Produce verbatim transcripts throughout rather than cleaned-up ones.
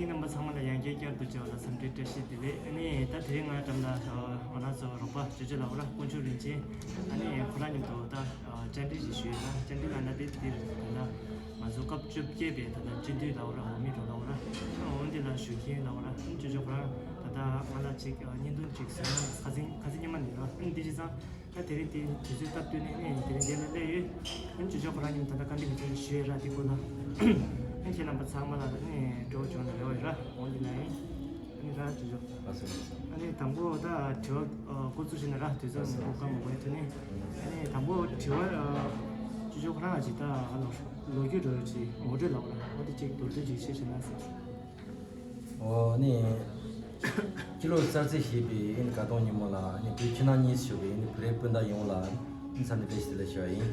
རྣམ་པ་ཚང་མ་ལ་ཡང་བསྐྱར་བསྐྱར་དུ་མཇལ་བ་ལ་འཚམས་འདྲི་བཀྲ་ཤིས་བདེ་ལེགས། ཨ་ནི་ད་དེ་རིང་ང་འགྲམ་ལ་ང་རང་ཚོ་རོགས་པ་ཅོ་ཅོ་ལགས་པ་ར་དཀོན་མཆོག་རིན་ཆེན། ཨ་ནི་ཁོ་རང་མཉམ་དུ་ད་བཅར་འདྲི་ཞིག་ཞུས་ཡོད། ད་བཅར་འདྲི་ལབ་ན་དེ་འདིར་ད་ལྟ་ང་ཚོ་སྐབས་བཅོ་བརྒྱད་པའི་ད་ལྟ་སྤྱི་འཐུས་ལབ་པ་ར་འོས་མི་རོགས་ལབ་པ་ར་འོ་འདི་ལ་ཞུགས་མཁན་ལབ་པ་ར་ཅོ་ཅོ་ཁོ་རང་ད་ལྟ་ང་ལ་ཅིག་བརྙན་ཐུང་ཅིག་བཟོས་ན་ཁ་སང་ཁ་སང་ཉི་མ་ནས་ར་འདི་བྱས་ཙང་། ད་དེ་རིང་དེ་དུས་ཚོད་སྟབས་བསྟུན་ནས་ཨེ་དེ་རིང་འདི་ལ་སླེབས་ཡོད། ཨ་ནི་ཅོ་ཅོ་ཁོ་རང་གཉིས་ད་ལྟ་བཀའ་འདྲི་གི་ཚོད་ཞུས་ཡོད་ར་དེ་སྐོར་ལ། ཨ་ནི་ཁྱེད་རྣམ་པ་ཚང་མ་ལ་ཨ་ནི་སྤྲོ་བོ་བྱུང་ན་རེ་བ་ཡོད་ར་འོང་འདི་ལ་ཡིན། ཨ་ནི་ར་ཅོ་ཅོ། ལགས་སོ་ལགས་སོ། ཨ་ནི་དང་པོ་ད་དྲི་བ་འགོ་བཙུགས་ཤིག་ན་ར་དུས་ཚོད་མང་པོ་བཀའ་མང་པོ་ཡོད་དུས་ནས། ཨ་ནི་དང་པོ་དྲི་བ་ཅོ་ཅོ་ཁོ་རང་ཅིག་ད་ལོ་ལོ་རྒྱུས་འགྲོ་ཡོད་ཅིག་ངོ་སྤྲོད་ལབ་པ་ར་འོ་དེ་ཅིག་མདོར་བསྡུས་ཅིག་བཤད་ཤེས་ན་ཟེར། ཨོ་ནི། སྤྱི་ལོ་གསར་ཚེས་བཞི་པའི་ཨིན་དགའ་སྟོན་ཉིན་མོ་ལ་ཨ་ནི་བོད་ཕྱི་ནང་གཉིས་སུ་བཞུགས་པའི་ཨ་ནི་བོད་རིགས་སྤུན་ཟླ་ཡོངས་ལ་ཨ་ནི་འཚམས་འདྲི་བཀྲ་ཤིས་བདེ་ལེགས་ཞུ་བ་ཡིན།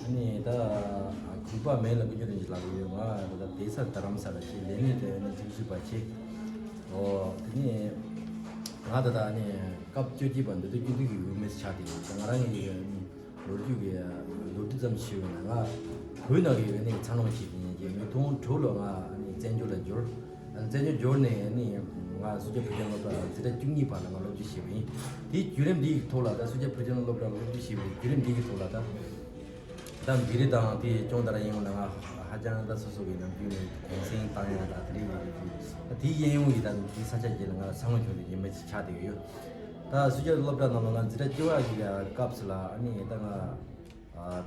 ཨ་ནི་ད་གུས་པ་མེད་ལ་དཀོན་མཆོག་རིན་ཆེན་ལགས་ཡོད། ང་ད་ལྟ་བསྡད་ས་རྡ་རམ་ས་ལ་ཞིག་ལས་གནས་དེ་ཨ་ནི་འཛིན་བཟུང་བ་བྱས། ཨོ་དེ་ནི་ང་ད་ལྟ་ཨ་ནི་སྐབས་བཅོ་བརྒྱད་པ་འདི་ཚོ་སྐྱིད་སྡུག་གི་འོས་མི་ཆགས་ཏེ་ང་རང་གི་ཨ་ནི། ལོ་རྒྱུས་ཀྱི་ལོ་རྒྱུས་ཙམ་ཞུས་པ་ན་ང་བོད་ནང་གི་ཡོད་ནས་འཚར་ལོངས་བྱས་ཏེ་ཉིན་གྱི་མི་ཐོང་དྲུག་ལོ་ང་ནི་བཙན་བྱོལ་ལ་འབྱོར། བཙན་བྱོལ་འབྱོར་ནས་ནི་ང་སུ་ཇཱ་བོད་ཁྱིམ་སློབ་གྲྭ་འཛིན་གྲྭ་བཅུ་གཉིས་བར་ལ་ང་སློབ་སྦྱོང་བྱས་པ་ཡིན། དེའི་བརྒྱུད་རིམ་འདིའི་ཐོག་ལ་ད་སུ་ཇཱ་བོད་ཁྱིམ་སློབ་གྲྭ་སློབ་སྦྱོང་བྱས་པའི་བརྒྱུད་རིམ་འདིའི་ཐོག་ལ་ད་ད་འདི་རིགས་དང་དེའི་སྐྱོང་བརྡར་ཡིན་ཡང་ན་ང་ཧ་ཅང་ད་སོ་སོ་གི་ནམ་རྒྱུན་ནས་གུང་སེང་བཏང་ཡ་ད་དེ་རིགས་ཡོད་དེ་དེའི་གཡས་གཡོན་གྱི་ད་དེའི་ས་ཆ་བརྒྱད་ལ་ང་ལ་ས་ངོ་བྱུང་ནས་ཉི་མ་ཅིག་ཆགས་བསྡད་ཡོད། ད་སུ་ཇཱ་སློབ་གྲྭ་ནང་ལ་ང་འཛིན་གྲྭ་བཅུ་པ་གི་སྐབས་སུ་ལ་ཨ་ནི་ད་ང་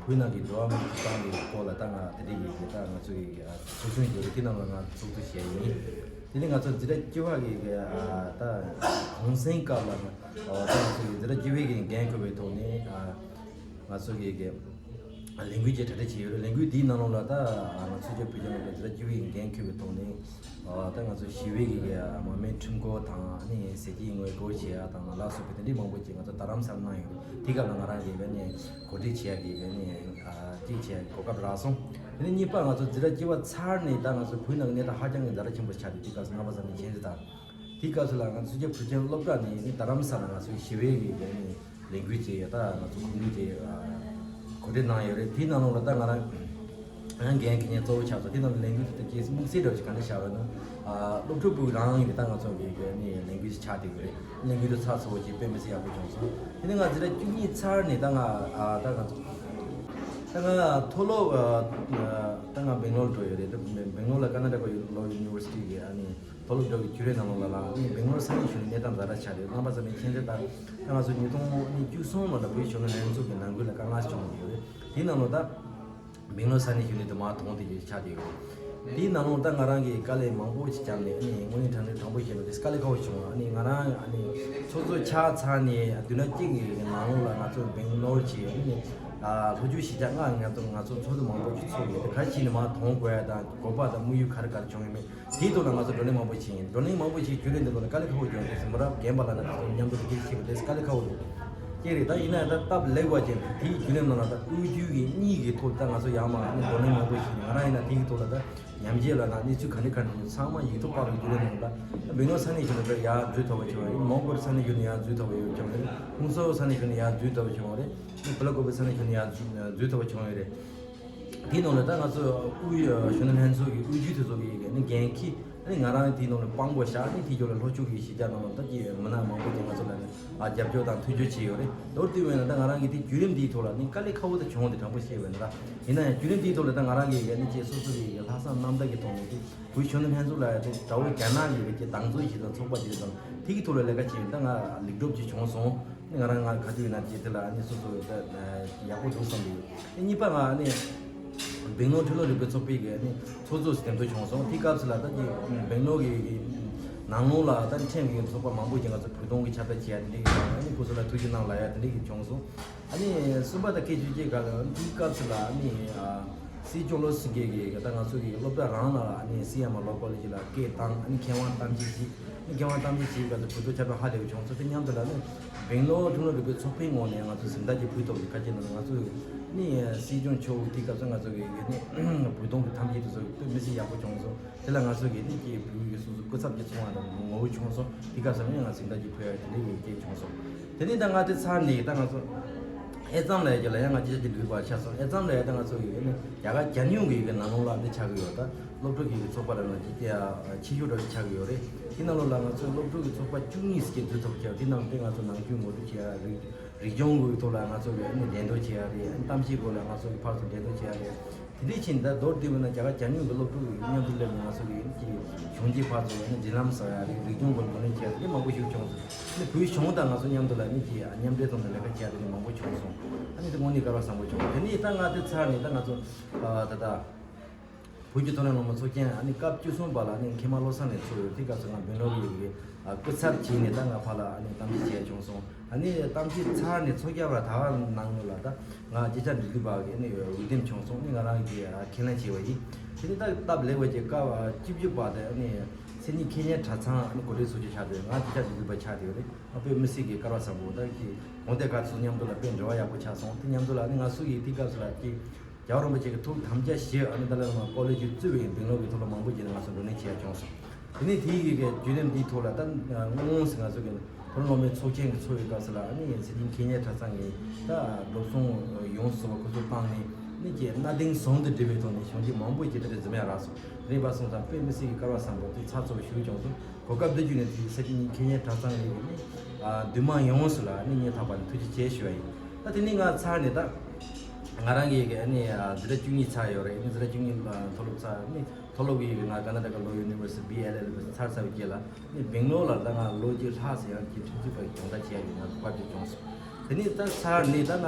བོད་ནང་གི་འགྲོ་བ་མིའི་ཐོབ་ཐང་གི་སྐོར་ལ་ད་ང་དེ་འདྲ་ཡི་གི་ད་ང་ཚོ་གི་ཚོགས་ཆུང་ཡོད་རེད། དེ་ནང་ལ་ང་ཚོགས་གཙོ་བྱས་ཡིན། དེ་ནི་ང་ཚོ་འཛིན་གྲྭ་བཅུ་པ་གི་ད་གུང་སེང་སྐབས་ལ་ད་ང་ཚོ་གི་འཛིན་གྲྭ་བཅུ་པའི་གི་འགན་འཁུར་བའི་ཐོག་ནས་ང་ཚོ་གི་གི་ལས་འགུལ་ཅིག་གྲ་སྒྲིག་བྱས་ཡོད་རེད། ལས་འགུལ་དེའི་ནང་ལོགས་ལ་ད་ང་ཚོས་ཀྱི་བོད་ཀྱི་ནང་ལ་འཛིན་གྲྭ་བཅུ་པའི་འགན་འཁུར་བའི་ཐོག་ནས་ད་ང་ཚོ་ཞི་བའི་གི་མར་མེའི་ཁྲིམས་སྐོར་དང་ནི་ཟས་བཅད་ངོ་རྒོལ་བྱེད་ཡ་དང་ལ་སོགས་པའི་དེ་འདྲའི་མང་པོ་ཅིག་ང་ཚོ་རྡ་རམ་ས་ལ་གནང་ཡོད་རེད། དེ་སྐབས་ལ་ང་རང་གིས་བས་ནས་གོ་སྒྲིག་བྱེད་ཡ་གི་བས་ནས་ཅིག་བྱེད་ཡ་གི་གོ་སྐབས་རག་སོང་། དེ་ནས་གཉིས་པ་ང་ཚོ་འཛིན་གྲྭ་བཅུ་པ་ཚར་ནས་ད་ང་ཚོ་བོད་ནང་གི་གནས་སྟངས་ཧ་ཅང་གི་ཛ་དྲག་ཆེན་པོ་ཆགས་ཏེ་དེ་སྐབས་སུ་རྣམ་པ་ཚོ་ནས་མཁྱེན་གསལ་དང་། དེའི་སྐབས་སུ་ལ་ང་ཚོ་ཀྱི་བོད་ཁྱིམ་སློབ་གྲྭ་ནས་ནི་རྡ་རམ་ས་ལ་ང་ཚོའི་ཞི་བའི་གི་ནི་ལས་འགུལ་ཅིག་ད་ང་ཚོ་གོ་སྒྲིག་ཅིག་གོ་སྒྲིག་གནང་ཡོད་རེད། དེའི་ནང་ལོགས་ལ་ད་ང་རང་ཡང་འགན་གལ་ཆེན་གཙོ་བོ་ཆགས་སོང་། དེའི་ནང་ལས་འགུལ་དེ་ད་ཅིག་དམིགས་བསལ་འདྲ་ཅིག་ག་འདྲ་བཞག་པ་ན་སློབ་ཕྲུག་པུའུ་རང་གི་ད་ང་ཚོ་གི་གི་ནི་ལས་འགུལ་ཅིག་ཆགས་བསྡད་ཡོད་རེད། ལས་འགུལ་དེ་ཚགས་ཚུད་པོ་ཅིག་དཔེ་མི་སྲིད་ཡག་པོ་བྱུང་སོང་། དེ་ནི་ང་འཛིན་གྲྭ་བཅུ་གཉིས་ཚར་ནས་ད་ང་ད་ང་ཚོ་ད་ང་མཐོ་སློབ་ད་ང་སྦེང་ལོར་འགྲོ་ཡོད་རེད། སྦེང་ལོར་ལ་ཀར་ནཱ་ཊ་ཀ་ལོ་ཡུ་ནི་ཝར་སི་ཊི་གི་ཨ་ནི། མཐོ་སློབ་འགྲོ་བའི་བརྒྱུད་རིམ་ནང་ལོགས་ལ་ལ་ནི་སྦེང་ལོར་ས་གནས་གཞུང་ནས་གནས་སྟངས་ཛ་དྲག་ཆགས་རེད། རྣམ་པ་ཚོ་ནས་མཁྱེན་གསལ་ལྟར་ད་ང་ཚོ་ཉིས་སྟོང་ཉི་ཤུ་རྩ་གསུམ་ལོ་ལ་བོད་གཞོན་ནུ་ལྷན་ཚོགས་ཀྱི་ནང་ཁུལ་ལ་དཀའ་ངལ་བྱུང་ཡོད་རེད། དེའི་ནང་ལོགས་ད་སྦེང་ལོར་ས་གནས་གཞུང་ནས་དུ་མ་དོང་དེ་ཡོད་ཆགས་བསྡད་ཡོད་རེད། དེའི་ནང་ལོགས་ད་ང་རང་གིས་དཀའ་ལས་མང་པོ་ཞིག་བརྒྱབ་ནས་ཨ་ནི་དངོས་གནས་དྲང་གནས་དྲང་པོ་བཤད་ན་དེ་དཀའ་ལས་ཁག་པོ་བྱུང་། ཨ་ནི་ང་རང་ཨ་ནི་ཚོགས་གཙོ་ཆགས་ཚར་ནས་བདུན་ཕྲག་གཅིག་གི་ནང་ལོགས་ལ་ང་ཚོ་སྦེང་ལོར་གྱི་ཨ་ནི་ལྷོ་ཕྱོགས་གཞིས་ཆགས་ལྔ་ང་ཚོ་ང་ཚོ་ཚོགས་འདུ་མང་པོ་ཞིག་ཚོགས་ཡོད་དེ་ག་རེ་བྱས་ནས་མར་དོང་དགོས་ཡ་དང་དགོས་པ་དང་དམིགས་ཡུལ་ག་རེ་ག་རེ་བྱུང་ཡོད་མེད། དེའི་ཐོག་ལ་ང་ཚོ་བགྲོ་གླེང་མང་པོ་བྱས་ཡིན། བགྲོ་གླེང་མང་པོ་བྱས་བརྒྱུད་རིམ་འདི་ལོ་ལ་དཀའ་ལས་ཁག་པོ་བྱུང་། དེ་སེམས་པ་རབ་རྒན་པ་ལ་ན་དེ་ཚོ་མཉམ་དུ་འདི་གས་བྱེད་པ་དེ་དཀའ་ལས་ཁག་པོ་འདུག་ཅེས་རེད། ད་ཡིན་ན་ཡང་ད་སྟབས་ལེགས་པ་ཅན་དེའི་བརྒྱུད་རིམ་ནང་ལ་ད་དབུས་རྒྱུད་ཀྱི་གཉིས་ཀྱི་ཐོག་ད་ང་ཚོ་ཡར་མར་ནི་བགྲོ་གླེང་མང་པོ་བྱས་ནས་ང་རང་ཡིན་ན་དེའི་ཐོག་ལ་ད་ཉམས་ཞིབ་ལ་ན་གནས་ཚུལ་ག་འདྲ་ག་འདྲ་ཚང་མ་ཡིག་ཐོག་ཕབ་པའི་བརྒྱུད་རིམ་ནང་ལ་ད་སྦེང་ལོར་ས་གནས་གཞུང་ནས་ད་ཡར་འཛུལ་ཐུབ་པ་བྱུང་བ་རེད། མོང་གོལ་ས་གནས་གཞུང་ནས་ཡར་འཛུལ་ཐུབ་པ་ཡོད་བྱུང་བ་རེད། ཧུང་སོ་ས་གནས་གཞུང་ནས་ཡར་འཛུལ་ཐུབ་པ་བྱུང་བ་རེད། ཕུ་ལ་ཀོ་པི་ས་གནས་གཞུང་ནས་ཡར་འཛུལ་ཐུབ་པ་བྱུང་བ་རེད། དེའི་ནང་ལ་ད་ང་ཚོ་དབུས་གཞོན་ནུ་ལྷན་ཚོགས་ཀྱི་དབུས་རྒྱུད་དེ་ཚོ་གི་ནི་འགན་འཁྱེར་ནི་ང་རང་དེའི་ནང་ལ་དཔང་པོ་བཞག་ནི་དེའི་རྒྱབ་ལ་ལྷོ་ཕྱོགས་ཀྱི་གཞིས་ཆགས་ནང་ལ་ད་ཀྱི་མི་སྣ་མང་པོ་ཅིག་ང་ཚོ་ལ་ནི་ཨ་རྒྱབ་སྐྱོར་དང་མཐུན་འགྱུར་བྱས་ཡོད་རེད། མདོར་བསྡུས་པ་ཡིན་ན་ད་ང་རང་གི་དེ་བརྒྱུད་རིམ་འདིའི་ཐོག་ལ་ནི་དཀའ་ལས་ཁག་པོ་ད་བྱུང་བ་དེ་དྲང་པོ་བཤད་པ་ཡིན་ན་ར། ཡིན་ན་ཡང་བརྒྱུད་རིམ་འདིའི་ཐོག་ལ་ད་ང་རང་གི་ཡ་ནི་ཅིག་སོ་སོ་གི་ལྷག་བསམ་རྣམ་དག་གི་ཐོག་ནས་དེ་བོད་གཞོན་ནུ་ལྷན་ཚོགས་ལ་ཡ་དེ་དགྲ་བོ་རྒྱ་ནག་གི་ཡ་ཅིག་སྡང་ཚོགས་ཞིག་དང་ཚོགས་པ་ཞིག་དང་དེ་གི་ཐོག་ལ་ལས་ཀ་བྱས་ཡིན། ད་ང་ལེགས་གྲུབ་ཅིག་བྱུང་སོང་། ང་རང་ང་ག་དུས་ཡིན་ན་ཅིག་དེ་ལ་ཨ་ནི་སོ་སོ་ད་ཡག་པོ་འདུག་བསམ་གི་ཡོད། ཨ་གཉིས་པ་ང་ཨ་ནི་སྦེང་ལོར་མཐོ་སློབ་རིག་པའི་ཚོགས་པའི་གི་ཨ་ནི་ཚོགས་གཙོ་འདེམས་ཐོན་བྱུང་སོང་། དེའི་སྐབས་སུ་ལ་ད་ཅིག་སྦེང་ལོར་གི་ནང་ལོགས་ལ་ད་ཕྲན་གི་ཚོགས་པ་མང་པོ་ཅིག་ང་ཚོ་བོད་དོན་གི་ཁྱབ་བསྒྲགས་བྱེད་ཡ་དེ་འདྲ་གི་ཨ་ནི་སྐུ་ཚོགས་ལ་ཐུགས་རྗེ་གནང་ལབ་ཡ་དེ་འདྲ་གི་བྱུང་སོང་། ཨ་ནི་གསུམ་པ་ད་སྐད་ཆ་བཤད་ག་ལ་དེའི་སྐབས་སུ་ལ་ཨ་ནི་ཨ་སྲིད་སྐྱོང་བློ་སེང་གེ་གི་ད་ང་ཚོ་གི་སློབ་གྲྭ་རང་ལ་ཨ་ནི་སི་ཨེམ་ཨར་ལོ་ཀོ་ལེ་ཇི་ལ་སྐད་བཏང་། ཨ་ནི་མཁས་དབང་གཏམ་བཤད་བྱས། ཨ་ནི་མཁས་དབང་གཏམ་བཤད་བྱས་སྐབས་སུ་བོད་ཐོག་ཁྱབ་བསྒྲགས་ཧ་ལས་པ་བྱུང་སོང་། དེ་མཉམ་དུ་ལ་ཨ་ནི་སྦེང་ལོར་མཐོ་སློབ་རིག་པའི་ཚོགས་པའི་ངོས་ནས་ང་ཚོ་གཟེངས་རྟགས་ཅིག་ཕུལ་ཐུབ་པའི་ཁ་ཆེ་ན་ང་ཚོ་ཨ་ནི་སྲིད་སྐྱོང་མཆོག་དེའི་སྐབས་སུ་ང་ཚོ་གི་ཨ་ནི་བོད་དོན་གི་ཐམས་ཅད་དེ་ཚོ་དཔེ་མི་སྲིད་ཡག་པོ་བྱུང་སོང་། དེ་ལ་ང་ཚོ་གི་ནི་སྐྱེས་བུ་ཡི་སོ་སོ་སྐུ་ཚབ་ཀྱི་ཚོང་བ་དང་ངོ་བོ་བྱུང་སོང་། དེ་ག་ས་ནས་ང་གཟེངས་རྟགས་ཀྱི་ཕུལ་བ་དེ་འདྲའི་ཡོད་སྐྱེས་བྱུང་སོང་། དེ་ནས་ད་ང་དེ་ཚར་ནས་ད་ང་ཚོ་ ཨེ་ཙམ་ལ་ཡ་གི་ལ་ཡ་ང་ཅི་ཅི་འགྲིག་པ་ཆ་སོང་། ཨེ་ཙམ་ལ་ཡ་ད་ང་ཚོ་གི་ནི་རྒྱ་གར་རྒྱ་ནག་གི་གི་ནང་ལོགས་ལ་འདི་ཆགས་གི་ཡོད། ད་སློབ་ཕྲུག་གི་གི་ཚོགས་པ་ར་ན་ཅི་ཅི་ཆེ་ཤོས་འདྲ་ཅིག་ཆགས་གི་ཡོད་རེད། དེ་ནང་ལོགས་ལ་ང་ཚོ་སློབ་ཕྲུག་གི་ཚོགས་པ་བཅུ་གཉིས་ཀྱི་འཛུལ་ཐོབ་ཀྱི་ཡོད། དེ་ནང་དེ་ང་ཚོ་ནང་ཆོས་ངོ་སྤྲོད་བྱེད་ཡ་རེད། རིག་གཞུང་གི་ཐོག་ལ་ང་ཚོ་གི་ཨ་ནི་འགྲན་བསྡུར་བྱེད་ཡ་རེད། ཨ་ནི་གཏམ་བཤད་སྐོར་ལ་ང་ཚོ་གི་ཕར་ཚུར་འགྲན་བསྡུར་བྱེད་ཡ་རེད། དེ་འདྲའི་ཕྱིན་ད་མདོར་བསྡུས་པ་ན་རྒྱ་གར་རྒྱ་ནག་གི་སློབ་ཕྲུག་གི་མཉམ་དུ་སླེབས་ནས་ང་ཚོ་གི་ཨ་ནི་གཞོན་སྐྱེས་ཕར་ཚུར་ཨ་ནི་འབྲེལ་ལམ་བཟོ་ཡ་རེད། རིག་གཞུང་སྐོར་ངོས་ལེན་བྱེད་ཡ་དེ་འདྲའི་མང་པོ་ཞིག་བྱུང་སོང་། ཨ་ནི་བོད་གཞུང་དང་ང་ཚོ་མཉམ་དུ་ལ་ཨ་ནི་གི་མཉམ་འབྲེལ་ཐོག་ནས་ལས་ཀ་བྱེད་ཡ་དེ་འདྲའི་མང་པོ་བྱུང་སོང་། ཨ་ནི་དེ་དངོས་གནས་སྐལ་བ་བཟང་པོ་བྱུང་། དེ་ནས་ད་ང་དེ་ཚར་ནས་ད་ང་ཚོ་ཨ་ད་ལྟ་བོད་ཀྱི་མཐོ་རིམ་སློབ་མ་ཚོགས་ཆེན་ཨ་ནི་སྐབས་བཅུ་གསུམ་པ་ལ་ཨ་ནི་མཁལ་མ་བློ་བཟང་ནས་ཚོགས་ཡོད། དེ་སྐབས་སུ་ང་སྦེང་ལོར་ཡོད་ཀྱི་ཨ་སྐུ་ཚབ་བྱས་ནས་ད་ང་ཕར་ལ་ཨ་ནི་གཏམ་བཤད་བྱས་བྱུང་སོང་། ཨ་ནི་གཏམ་བཤད་ཚར་ནས་ཚོགས་བརྒྱབ་ལ་ད་བར་ནང་ལ་ད་ང་སྤྱི་ཁྱབ་འབྲེལ་མཐུད་པ་གི་ཨ་ནི་འོས་འདེམས་བྱུང་སོང་། ཨ་ནི་ང་རང་གིས་ཨ་ཁས་ལེན་བྱས་པ་ཡིན། དེ་ནི་ད་སྟབས་ལེགས་པ་གྱི་སྐབས་ཨ་བཅུ་བཅུ་པ་དེ་ཨ་ནི་མཚན་ཉིད་ཁེ་ཉེན་གྲྭ་ཚང་ཨ་ནི་གོ་སྒྲིག་ཚོགས་ཆུང་ཆགས་དེ་ང་སྤྱི་ཁྱབ་འབྲེལ་མཐུད་པ་ཆགས་དེ་རེད། ང་དཔེ་མི་སྲིད་ཀྱི་སྐལ་བ་བཟང་པོ། ད་ཀྱི་གོང་དེ་ཁ་ཚོ་མཉམ་དུ་ལ་དཔེ་འབྲེལ་བ་ཡག་པོ་ཆགས་སོང་། དེ་མཉམ་དུ་ལ་ནི་ང་ཚོ་ཡི་དེ་སྐབས་སུ་ལ་ཀྱི་རྒྱལ་བ་རིན་པོ་ཆེ་གི་ཐུགས་དམ་བཅའ་བཞེས་ཨ་ནི་ཏཱ་ལའི་བླ་མ་ཀོ་ལེ་ཇི་བཙུགས་པའི་སྦེང་ལོར་གྱི་ཐོག་ལ་མང་པོ་ཅིག་ནས་ང་ཚོ་བགྲོ་གླེང་བྱས་ཡ་བྱུང་སོང་། དེ་ནས་དེའི་གི་གི་བརྒྱུད་རིམ་འདིའི་ཐོག་ལ་ད་སྔོན་སི་ང་ཚོ་གི་མཐོ་རིམ་སློབ་མའི་ཚོགས་ཆེན་གྱི་ཚོགས་པའི་སྐབས་སུ་ལ་ཨ་ནི་སྲིད་སྐྱོང་མཁས་སྙན་གྲྭ་ཚང་གི་ད་འགྲོ་སོང་ཡོངས་སུ་ཁོ་ཚོ་བཏང་ནས་ནི་ཀྱི་གནའ་དེང་ཟུང་དུ་འབྲེལ་བའི་ཐོག་ནས་གཞོན་སྐྱེས་མང་པོ་ཅིག་ད་རེས་འཛོམས་ཡ་རག་སོང་། རེད་པ་སོང་ཙང་དཔེ་མི་སྲིད་ཀྱི་སྐལ་བ་བཟང་པོ་དེ་ཚགས་ཚུད་པོ་ཞིག་བྱུང་སོང་། གོ་སྐབས་འདི་བརྒྱུད་ནས་དེ་སྲིད་སྐྱོང་མཁས་སྙན་གྲྭ་ཚང་གི་ནི་འདུས་མང་ཡོངས་སུ་ལ་ནི་སྙིང་ཐག་པ་ནས་ཐུགས་རྗེ་ཆེ་ཞུ་བ་ཡིན། ད་དེ་ནི་ང་ཚར་ནས་ད་ང་རང་གི་གི་ནི་འཛིན་གྲྭ་བཅུ་གཉིས་ཚར་ཡོད་རེད། ནི་འཛིན་གྲྭ་བཅུ་གཉིས་མཐོ་སློབ་ཚར་ནི་མཐོ་སློབ་ཀྱི་ང་ཀར་ན་ཊ་ཀ་ལོ་ཡུ་ནི་ཝར་སི་ཊི་བི་ཨེལ་ཨེལ་བི་ཚར་ཚར་བའི་རྗེས་ལ་ནི་སྦེང་ལོར་ལ་ད་ང་ལོ་གཅིག་ལྷག་ཙམ་ཡང་གི་ཁྲིམས་རྩོད་པ་སྦྱོང་བརྡར་བྱས་ཡོད། ང་བཀའ་བཅོལ་བྱུང་སོང་། དེ་ནས་ད་ཚར་ནས་ད་ང་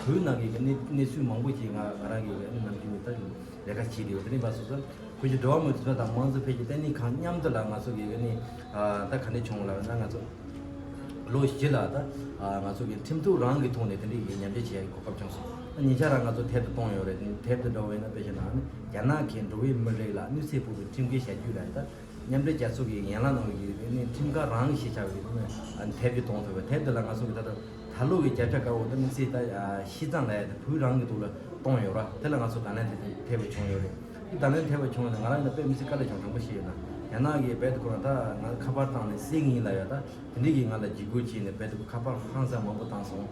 བོད་ནང་གི་གནས་གནས་ཚུལ་མང་པོ་ཞིག་ང་ང་རང་གི་ནི་ནམ་རྒྱུན་ནས་ད་ལས་ཀ་བྱེད་དེ་ཡོད། དེ་ནས་བར་སོ་སོ་བོད་ཀྱི་འགྲོ་བ་མིའི་ཐོབ་ཐང་དང་དམངས་གཙོ་འཕེལ་རྒྱས་ལྟེ་གནས་ཁང་མཉམ་དུ་ལ་ང་ཚོ་གི་ནི་ད་ག་འདྲ་བྱུང་ལབ་ན་ང་ཚོ་ལོ་བཞི་ལ་ད་ང་ཚོ་གི་ཁྲིམས་གཏུག་རང་གི་ཐོག་ནས་དེ་འདྲའི་གི་མཉམ་འབྲེལ་བྱེད་ཡ་གི་གོ་སྐབས་བྱུང་སོང་། ད་ཉེ་ཆར་རང་ང་ཚོ་དེབ་ཏུ་བཏང་ཡོད་རེད། དེབ་ཏུ་འགྲོ་བས་ན་དཔེ་བྱས་ན་ནི་རྒྱ་ནག་གི་འགྲོ་བའི་མི་རིགས་ལ་གནོད་འཚེ་ཕོག་པའི་ཁྲིམས་འགལ་བྱ་སྤྱོད་ལ་ད་མཉམ་འབྲེལ་རྒྱལ་ཚོགས་ཀྱི་ཡན་ལག་ནང་གི་ནི་ཁྲིམས་ཁང་རང་གི་ཞིག་ཆགས་པའི་ནི་དེབ་ཀྱི་གཏོང་ཐུབ་པའི་དེབ་དེ་ལ་ང་ཚོ་གི་ད་ལྟ་ད་ལོ་གི་བརྒྱ་ཆ་དཀར་པོ་ད་མི་ཚེ་ད་ཤི་ཙང་ལ་ཡ་ད་བོད་རང་གི་ཐོག་ལ་གཏོང་ཡོད་ར། དེ་ལ་ང་ཚོ་ད་ལན་དེ་ཐེབས་པ་བྱུང་ཡོད་རེད། དེ་ད་ལན་ཐེབས་པ་བྱུང་ཡོད་ན་ང་རང་ཡིན་ན་དཔེ་མི་སྲིད་དཀའ་ལས་བྱུང་དྲང་པོ་ཞིག་ཡོད་ན་རྒྱ་ནག་གི་རྦད་དེ་ཁོ་རང་ད་ང་ཁ་པར་བཏང་ནས་བསད་ངེས་ལ་ཡ་ད། དེ་འདྲས་ཀྱིས་ང་ལ་འཇིགས་སྐུལ་བྱས་ནས་རྦད་དེ་ཁ་པར་ཧང་སང་མང་པོ་བཏང་སོང་།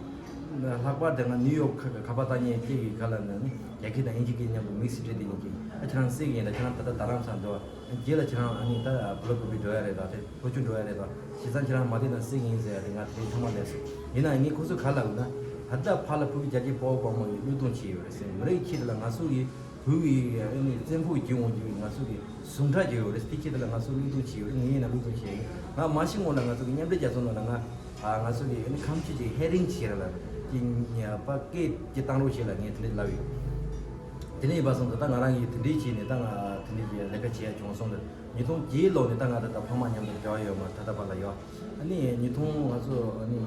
ལྷག་པར་དེ་ང་ནིའུ་ཡོག་ཁ་ཁ་པར་བཏང་མཁན་སྐད་ཀྱི་ཁ་ལ་ནི་རྒྱ་སྐད་དང་དབྱིན་ཇི་སྐད་མཉམ་དུ་མིག་སི་བྲིས་ཏེ་ཡིན་གྱི། ཨ་ཁྱེད་རང་བསད་ཀྱི་ཡིན་ད། ཁྱེད་རང་ད་ལྟ་རྡ་རམ་ས་འགྲོ། རྗེས་ལ་ཁྱེད་རང་ཨ་ནི་ད་བུ་ལ་བུ་བི་འགྲོ་ཡ་རེད་ད། དེ་ལྷོ་ཕྱོགས་འགྲོ་ཡ་རེད་ད། བྱས་ཙང་ཁྱེད་རང་མ་བསྡད་ན་བསད་ཀྱི་ཡིན་ཟེར་ཡ་དེ་ང་དེ་རིང་ཐོག་མ་སླེབས་སོང་། ཡིན་ནའང་ངས་ཁོ་ཚོ་ག་ལབ་ན། ད་ལྟ་ཕར་ལ་བོད་ཀྱི་རྒྱལ་གཅེས་དཔའ་བོ་དཔའ་མོ་ཡིས་བློས་གཏོང་བྱས་ཡོད་རེད་ཟེར། མི་རིགས་ཆེད་དུ་ལ་ང་ཚོ་གིས་བོད་ཀྱི་ཨ་ནི་བཙན་ཕོག་བརྒྱུད་འོང་རྒྱུ་ཡིན། ང་ཚོ་གིས་ཟུངས་ཁྲག་བརྗེ་ཡོད་རེད། དེ་ཆེད་དུ་ལ་ང་ཚོ་བློས་གཏོང་བྱས་ཡོད་རེད། ངས་ཡིན་ན་བློས་གཏོང་བྱས་ཡོད། ང་མ་ཤི་སྔོན་ལ་ང་ཚོ་གི་མཉམ་འབྲེལ་རྒྱལ་ཚོགས་ནང་ལ་ང་ཨ་ང་ཚོ་གི་ཨ་ནི་ཁམས་ཆུ་ཅིག་ཧེ་རིང་བྱས་ར་ལ་ཅིག་ཉ་པ་སྐད་ཅིག་བཏང་རོགས་བྱེད་ལ་ངས་དེ་འདྲ་ལབ་ཡོད། དེ་ནས་ཡིན་པ་སོང་ཙང་ད་ང་རང་གིས་དེ་འདྲའི་བྱས་ནས་ད་ང་དེ་འདྲའི་གི་ལས་ཀ་བྱེད་ཡ་བྱུང་སོང་ལ། ཉིས་སྟོང་བརྒྱད་ལོ་ནས་ད་ང་ད་ལྟ་ཕ་མ་མཉམ་དུ་འབྲེལ་བ་ཡོད་མ་རེད། ད་ལྟ་བར་ལ་ཡོད། ཨ་ནི་ཉིས་སྟོང་ང་ཚོ་ཨ་ནི་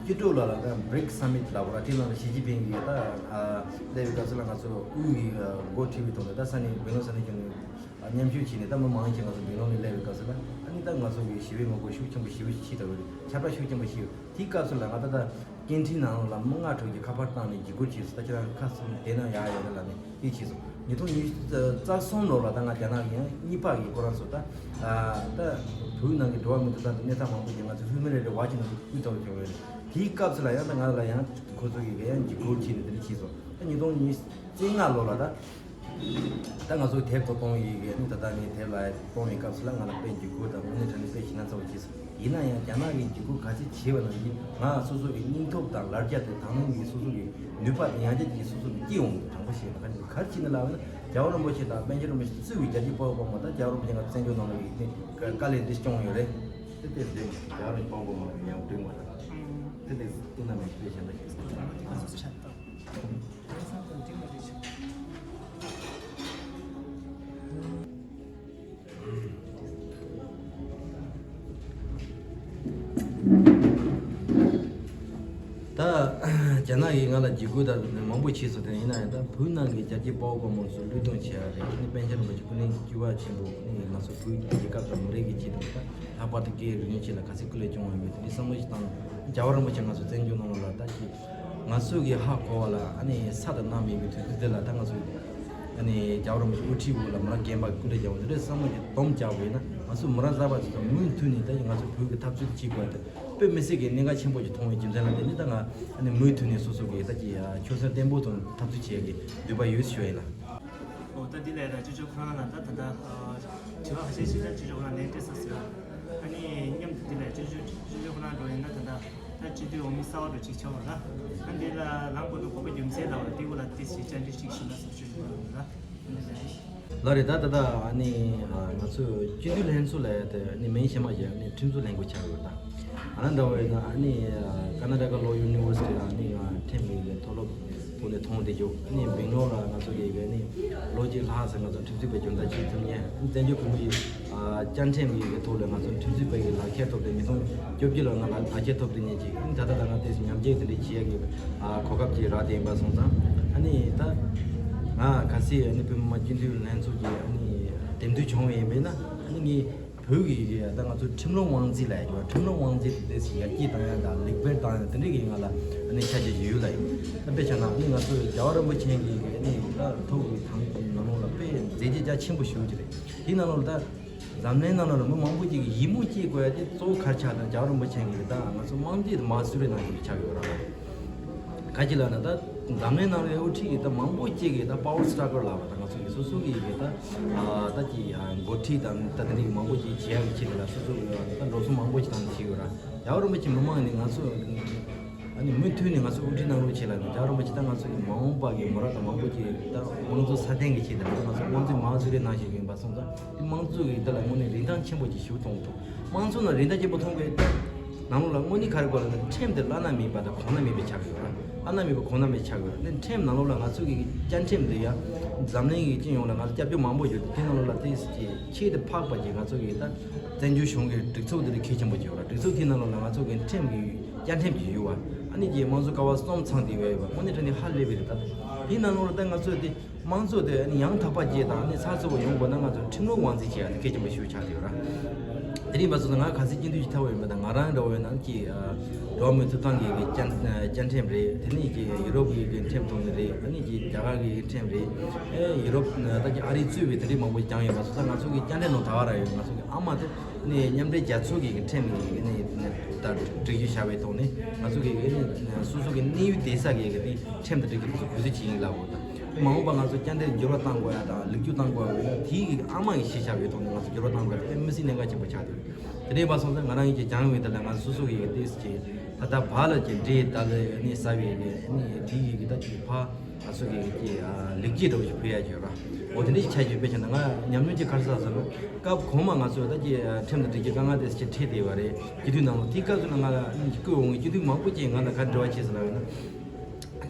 བཅུ་དྲུག་ལོ་ལ་ད་བྷི་རིག་སམ་མིཊ་ལབ་ར། དེ་ནང་ལ་ཞི་ཅིན་ཕིང་གིས་ད་ཨ་སླེབས་པའི་སྐབས་སུ་ལ་ང་ཚོ་དབུས་ཀྱི་ཨ་འགོ་ཁྲིད་པའི་ཐོག་ནས་ད་ས་གནས་སྦེང་ལོར་ས་གནས་ཁྱོན་ནས་མཉམ་ཞུགས་བྱས་ནས་ད་མི་མང་ཆེ་ང་ཚོ་སྦེང་ལོར་ནས་སླེབས་པའི་སྐབས་སུ་ལ་ཨ་ནི་ད་ང་ཚོ་གི་ཞི་བའི་ངོ་རྒོལ་ཤུགས་ཆེན་པོ་ཞེ་པོ་ཞིག་ཕྱིན་ད་ཡོད་རེད། ཁྱབ་བསྒྲགས་ཤུགས་ཆེན་པོ་ཞིག་ཡོད། དེའི་སྐབས་སུ་ལ་ང་ད་ལྟ་ཀན་ཊིན་ནང་ལ་མི་ལྔ་དྲུག་གིས་ཁ་པར་བཏང་ནས་འཇིགས་སྐུལ་བྱས་སོང་། ད་ཁྱེད་རང་ཁ་སང་དེ་ན་ཡག་ཡོད་རེད་ལབ་ནས་དེ་བྱས་སོང་། ཉིས་སྟོང་ཉི་ཤུ་རྩ་གསུམ་ལོ་ལ་ད་ང་རྒྱ་ནག་གི་ཡང་གཉིས་པ་གི་ཁོ་རང་ཚོ་ད་ད་བོད་ནང་གི་འགྲོ་བ་མིའི་ཐོབ་ཐང་གི་གནས་སྟངས་མང་པོ་ཞིག་ང་ཚོ་ཧིའུ་མན་རའེ་ཊི་ཝ་ཆི་ནང་དུ་བསྐུལ་ཐོག་བྱུང་ཡོད་རེད། དེའི་སྐབས་སུ་ལ་ཡང་ད་ང་ལ་ཡང་ཁོ་ཚོ་གིས་ཡང་འཇིགས་སྐུལ་བྱས་ནས་དེ་འདྲ་བྱས་སོང་། ད་ཉིས་སྟོང་ཉི་ཤུ་རྩ་ལྔ་ལོ་ལ་ད། ད་ང་ཚོ་དེབ་ཐོག་གཏོང་ཡིག་གི་ནི་ད་ལྟ་ངས་དེབ་ལ་གཏོང་བའི་སྐབས་སུ་ལ་ང་ལ་དཔེ་འཇིགས་སྐུལ་དང་དངོས་གནས་དྲང་གནས་དཔེ་ཞེད་སྣང་ཚ་བོ་སྐྱེས་སོང་། ཡིན་ན་ཡང་རྒྱ་ནག་གིས་འཇིགས་སྐུལ་ག་ཚད་བྱས་པ་ནང་བཞིན་ང་སོ་སོ་གི་སྙིང་སྟོབས་དང་ལར་རྒྱ་དེ་དང་བླངས་ཀྱིས་སོ་སོ་གི་ནུས་པ་དང་ཡང་རྒྱ་ཀྱིས་སོ་སོ་གི་སྐྱེ་འོང་གི། དྲང་པོ་བཤད་ན་ག་རེ་ག་རེ་བྱས་ན་ལབ་ན་རྒྱལ་བ་རིན་པོ་ཆེ་དང་པཎ་ཆེན་རིན་པོ་ཆེ་གཙོས་པའི་རྒྱལ་གཅེས་དཔའ་བོ་དཔའ་མོ་དང་རྒྱལ་བ་རིན་པོ་ཆེ་ང་ཚོ་བཙན་བྱོལ་ནང་ལ་ཡིན་ནི་དཀའ་ལས་འདི་བྱུང་ཡོད་རེད། དེ་དེ་དེ་རྒྱལ་བ་རིན་པོ་ཆེ་དཔའ་བོ་དཔའ་མོ་ཡང་འགྲིག་མ་རེད། དེ་དེ་ཏུ་ན་མེད་དཔེ་གཞན་དག་ཞིག་སོང་། ད་རྒྱ་ནག་གིས་ང་ལ་འཇིགས་སྐུལ་དང་མང་པོ་བྱས་སོང་། དེ་ཡིན་ན་ཡང་ད་བོད་ནང་གི་རྒྱལ་གཅེས་དཔའ་བོ་དཔའ་མོ་ཚོ་བློས་གཏོང་བྱེད་ཡ་རེད། ཨ་ནི་པཎ་ཆེན་རིན་པོ་ཆེ་སྐུ་ཕྲེང་བཅུ་པ་ཆེན་པོ་ཨ་ནི་ང་ཚོ་བོད་ཀྱི་རྒྱལ་ཁབ་དང་མི་རིགས་ཀྱི་ཆེད་དུ་ད་ལྷག་པར་དུ་སྐད་རིགས་རྒྱུད་ཆེད་ལ་ག་ཚད་སྐུ་ལས་བྱུང་བ་ཡོད་མེད་དེ་འདྲའི་བསམ་བློ་ཞིག་བཏང་། རྒྱལ་བ་རིན་པོ་ཆེ་ང་ཚོ་བཙན་བྱོལ་ནང་ལ་ད་ཅིག་ང་ཚོ་གི་ཧ་གོ་བ་ལ་ཨ་ནི་ས་དང་གནམ་མེད་པའི་དུས་ཚོད་འདི་ལ་ད་ང་ཚོ་ ཨ་ནི་རྒྱལ་བ་རིན་པོ་ཆེ་དབུ་ཁྲིད་འོག་ལ་མོ་རང་རྒན་པ་སྐུ་འདྲ་རྒྱལ་བ་འདི་འདྲའི་བསམ་བློ་ཞིག་སྡོམ་རྒྱག་པ་ཡིན་ན། ང་ཚོ་མོ་རང་གསར་པ་ཚོ་དང་མུ་མཐུད་ནས་ད་ང་ཚོ་བོད་ཀྱི་འཐབ་རྩོད་བྱེད་དགོས་ཏེ། དཔེ་མི་སྲིད་ཀྱི་གནད་འགག་ཆེན་པོ་ཞིག་མཐོང་བའི་རྒྱུ་མཚན་ལ་བརྟེན་ནས། ད་ང་ཨ་ནི་མུ་མཐུད་ནས་སོ་སོ་གི་ད་ཀྱི་ཆོད་སེམས་བརྟན་པོ་དང་འཐབ་རྩོད་བྱེད་ཡག་གི་འདོད་པ་ཡོད་ཞུ་ཡ་ཡིན་ལགས། ཨོ་ད་འདི་ལས་ད་ཅོ་ཅོ་ཁོ་རང་ལ་ད་ད་ད་དྲི་བ་ཁ་ཤས་ཤིག་ད་ཅོ་ཅོ་ཁོ་རང་ལན་སྤྲད་ས་ཟེར། ཨ་ནི་མཉམ་དུ་འདི་ལས་ཅོ་ཅོ་ཅོ་ཅོ་ཁོ་རང་འགྲོ་ཡིན་ན་ད་ད་ད་སྤྱི་འཐུས་འོས་མི་གསར་པ་འགྲོ་ཅིག་ཆགས་པ་ར། ཨ་འདི་ལ་རང་གོ་ནོ་གོ་པ་རྒྱུ་མཚན་ལ་བ་ལ་དེ་གོ་ལ་ཏིས་ཞིག་བཅར་འདྲི་ཞིག་ཞུ་ན་སོགས་ཅོ་ཅོ་ཁོ་རང་ར། ལགས་རེད། ད་ད་ད་ཨ་ནི་ང་ཚོས་སྤྱི་འཐུས་ལྷན་ཚོགས་ལ་དེ་ཨ་ནི་མིང་གཞན་མ་ཞིག་ཨ་ནི་ཁྲིམས་བཟོ་ལྷན་ཁང་ཆགས་ཡོད་ད། ང་རང་འདྲ་བོ་ཡིན་ན་ཨ་ནི་ཀར་ན་ཊ་ཀ་ལོ་ཡུ་ནི་ཝར་སི་ཊི་ལ་ཨ་ནི་ང་ཁྲིམས་ཀྱི་མཐོ་སློབ་ཐོག་ནས་མཐོང་བསྡད་ཀྱོག་ཨ་ནི་སྦེང་ལོར་ལ་ང་ཚོ་གི་ཨ་ནི་ལོ་གཅིག་ལྷག་ཙམ་ང་ཚོ་ཁྲིམས་རྩོད་པའི་སྦྱོང་བརྡར་བྱེད་ཐུབ་མཁན། བཙན་བྱོལ་བོད་མིའི་བཅའ་ཁྲིམས་ཀྱི་ཐོག་ལ་ང་ཚོ་ཁྲིམས་རྩོད་པ་ཡི་ལག་ཁྱེར་ཐོབ་སྟེ། ཉིས་སྟོང་བཅོ་བརྒྱད་ལོ་ང་ལ་ལག་ཁྱེར་ཐོབ་སྟེ་ཉིན་གཅིག་ད་ལྟ་ད་ང་དེ་ཉམས་ཆག་དེ་འདྲ་བྱེད་ཡ་གི་གོ་སྐབས་ཅིག་རག་བསྡད་ཡིན་པ་སོང་ཙང་། ཨ་ནི་ད་ང་གལ་སྲིད་ཨ་ནི་བོད་མི་མང་སྤྱི་འཐུས་ལྷན་ཚོགས་ཀྱི་ཨ་ནི་འདེམས་ཐོན་བྱུང་བ་ཡིན་པས་ན། ཨ་ནི་ངས་བོད་ཀྱི་ད་ང་ཚོ་ཁྲིམས་ལུགས་དབང་འཛིན་ལབ་ཡ་གི་ཁྲིམས་ལུགས་དབང་འཛིན་དེ་ཡར་རྒྱས་བཏང་ཡ་དང་ལེགས་སྤེལ་བཏང་ཡ་དེ་འདྲ་གི་ང་ལ་ཨ་ནི་ཆ་རྒྱུས་ཡོད་ལ་ཡིན། ད་དཔེ་བྱས་ན་ཨ་ནི་ང་ཚོ་རྒྱལ་བ་རིན་པོ་ཆེ་གི་ཨ་ནི་ད་ཐུགས་ཀྱི་དམ་ནང་ལོགས་ལ་དཔེ་མཛད་རྗེས་རྒྱ་ཆེན་པོ་ཞེ་པོ་ཅིག་རེད། དེའི་ནང་ལོགས་ལ་ད་འཛམ་གླིང་ནང་ལོགས་ལ་མི་མང་པོ་ཅིག་གི་ཡིད་སྨོན་སྐྱེ་དགོས་ཡ་དེ་གཙོ་བོ་ག་རེ་ཆགས་དང་། རྒྱལ་བ་རིན་པོ་ཆེ་གི་ད་ང་ཚོ་དམངས་གཙོའི་མར་གསོལ་རས་ནང་བཞིན་ཆགས་ཡོད་ར། ག་ཅི་ལབ་ན་ད་འཛམ་གླིང་ནང་ལ་དབུ་ཁྲིད་ཀྱི་ད་མང་པོ་ཅིག་གི་ད་པ་ཝར་སི་ཊྲག་གལ་ལབ་པ་ད་ང་ཚོ་གི་སོ་སོ་གི་གི་ད་ད་ཀྱི་འགོ་ཁྲིད་དང་ད་དེ་འདྲ་གི་མང་པོ་ཅིག་བྱེད་ཡ་གི་ཆེད་དུ་ལ་སོ་སོ་གི་ད་འགྲོ་སོང་མང་པོ་ཅིག་བཏང་ནས་བྱེད་ཡོད་ར། རྒྱལ་བ་རིན་པོ་ཆེ་མི་མང་ནི་ང་ཚོ་ཨ་ནི་མུ་མཐུད་ནས་ང་ཚོ་དབུ་ཁྲིད་གནང་རོགས་བྱེད་ལབ་ནས། རྒྱལ་བ་རིན་པོ་ཆེ་ད་ང་ཚོ་གི་མ་འོངས་པ་གི་མོ་ར་དང་མང་པོ་ཅིག་ད་དམངས་གཙོ་སྲ་བརྟན་གི་ཆེད་དུ་ང་ཚོ་དམངས་གཙོའི་མར་གསོལ་རས་ནང་བཞིན་ཡིན་པ་སོང་ཙང་། དེ་དམངས་གཙོ་གི་ད་ལ་དངོས་གནས་རིན་ཐང་ཆེན་པོ་ཅིག་ཞིག་མཐོང་གི་འདུག་དམངས་གཙོ་ནང་རིན་ཐང་ཆེན་པོ་མཐོང་གི་ད་ནང་ལོགས་ལ་དངོས་གནས་ག་རེ་དགོས་ལབ་ན། ཁྲིམས་དེ་བླ་ན་མེད་པ་དང་གོང་ན་མེད་པ་ཆགས་ཡོད་ར། བླ་ན་མེད་པ་གོང་ན་མེད་ཆགས་ཡོད་ར། ནི་ཁྲིམས་ནང་ལོགས་ལ་ང་ཚོ་གི་བཅའ་ཁྲིམས་འདི་ཡ་འཛམ་གླིང་གི་སྤྱི་ཡོངས་ལ་ང་ཚོ་སྐྱབས་བཅོལ་མང་པོ་ཡོད་དེ། དེ་ནང་ལོགས་ལ་དེ་ཆེས་དེ་འཕགས་པ་ཅིག་ང་ཚོ་གི་ད་བཙན་བྱོལ་གཞུང་གི་སྒྲིག་འཛུགས་དེ་ལས་གལ་ཆེན་པོ་ཅིག་ཡོད་ར། སྒྲིག་འཛུགས་དེ་ནང་ལོགས་ལ་ང་ཚོ་གི་ཁྲིམས་ཀྱི་བཅའ་ཁྲིམས་ཅིག་ཡོད་བ། ཨ་ནི་ཀྱི་དམངས་གཙོ་ཀ་བ་གསུམ་ཚང་དེ་ཡོད་ཡོད་པ་དངོས་གནས་དྲང་གནས་ཧ་ལས་པའི་རེད། ད་དེ་ནང་ལོགས་ལ་ད་ང་ཚོ་དེ་དམངས་གཙོ་དེ་ཨ་ནི་ཡང་དག་པ་བཅས་དང་ཨ་ནི་ཚགས་ཚུད་པ་ཡོང་དགོས་ན་ང་ཚོ་ཁྲིམས་ལུགས་དབང་འཛིན་བྱེད་ཡ་དེ་གལ་ཆེན་པོ་ཞིག་ཆགས་བསྡད་ཡོད་ར། དེ་རིང་བར་དུ་ང་ག་ཚོད་སྐྱིད་སྡུག་ཅིག་ཐོབ་པ་ཡིན་པ་དང་། ང་རང་འདྲ་བོ་ཡིན་ན་ཀྱི་འགྲོ་བ་མིའི་ཐོབ་ཐང་གི་བཅའ་བཅའ་ཁྲིམས་རེད། དེ་ནས་ཀྱི་ཡུ་རོབ་ཀྱི་ཁྲིམས་ཐོག་ནས་རེད། ཨ་ནི་ཀྱི་རྒྱ་གར་གྱི་ཁྲིམས་རེད། ཨེ་ཡུ་རོབ་ད་ཀྱི་ཨ་རི་གཙོས་པའི་དེ་འདྲའི་མང་པོ་ཀྱང་ཡོད་པ་སོང་ཙང་། ང་ཚོ་གི་བཅའ་ཁྲིམས་ནང་ད་ག་རང་ཡོད། ང་ཚོ་གི་ཨ་མ་དེ་ནས་མཉམ་འབྲེལ་རྒྱལ་ཚོགས་ཀྱི་ཁྲིམས་ཀྱི་ནས་ད་སྒྲིག་གཞི་བཞག་པའི་ཐོག་ནས་ང་ཚོ་གི་ནས་སོ་སོ་གི་གནས་ཡུལ་བསྡད་ས་གི་གི་ནས་ཁྲིམས་དང་སྒྲིག་གཞི་དེ་ཚོ་གུས་བརྩི་བྱེད་ཡིན་ལབ་དགོས། ད་མ་འོངས་པ་ང་ཚོ་བཅའ་ཁྲིམས་འགྱུར་བ་གཏང་དགོས་ཡ་དང་ལེགས་བཅོས་གཏང་དགོས་ཡ་ཡོད་ན། དེའི་གི་ཨ་མ་གི་གཞི་བཞག་པའི་ཐོག་ནས་ང་ཚོ་འགྱུར་བ་གཏང་དགོས་ཡ་དེ་དཔེ་མི་སྲིད་གནད་འགག་ཆེན་པོ་ཆགས་བསྡད་ཡོད་རེད། དེ་འདྲ་ཡིན་པ་སོང་ཙང་ང་རང་ཡིན་གྱི་སྦྱང་བའི་དེ་ལ་ང་སོ་སོ་གི་ཡི་དེ་ཅི་ད་ལྟ་བར་ལ་ཅི་འདྲེ་ད་ལ་ནི་ཟ་བའི་ནི་ནི་དེ་ཡི་གི་ད་ཅི་ཕ་ང་ཚོ་གི་ཅི་ལེགས་སྐྱེས་འདྲ་བོ་ཞིག་ཕུལ་ཡ་ཅིག་ཡོད་ར། འོ་དེ་འདྲ་ཞིག་ཆགས་ཀྱི་ཡོད་པའི་ཆ་ནས་ང་ཉམས་མྱོང་ཅིག་ག་རེ་བསགས་ཟེར་ན། སྐབས་གོང་མ་ང་ཚོ་ད་ཅི་ཁྲིམས་དང་སྒྲིག་གཞི་དཀའ་ངལ་དེ་ཅི་འཕྲད་བསྡད་པ་རེད། སྤྱི་འཐུས་ནང་ལ་དེའི་སྐབས་སུ་ལ་ང་ལ་ནི་བསྐོས་འོང་གི་སྤྱི་འཐུས་མང་པོ་ཅིག་ང་ལ་ག་འདྲི་བ་བྱས་ཟེར་ལབ་ཡོད་ན།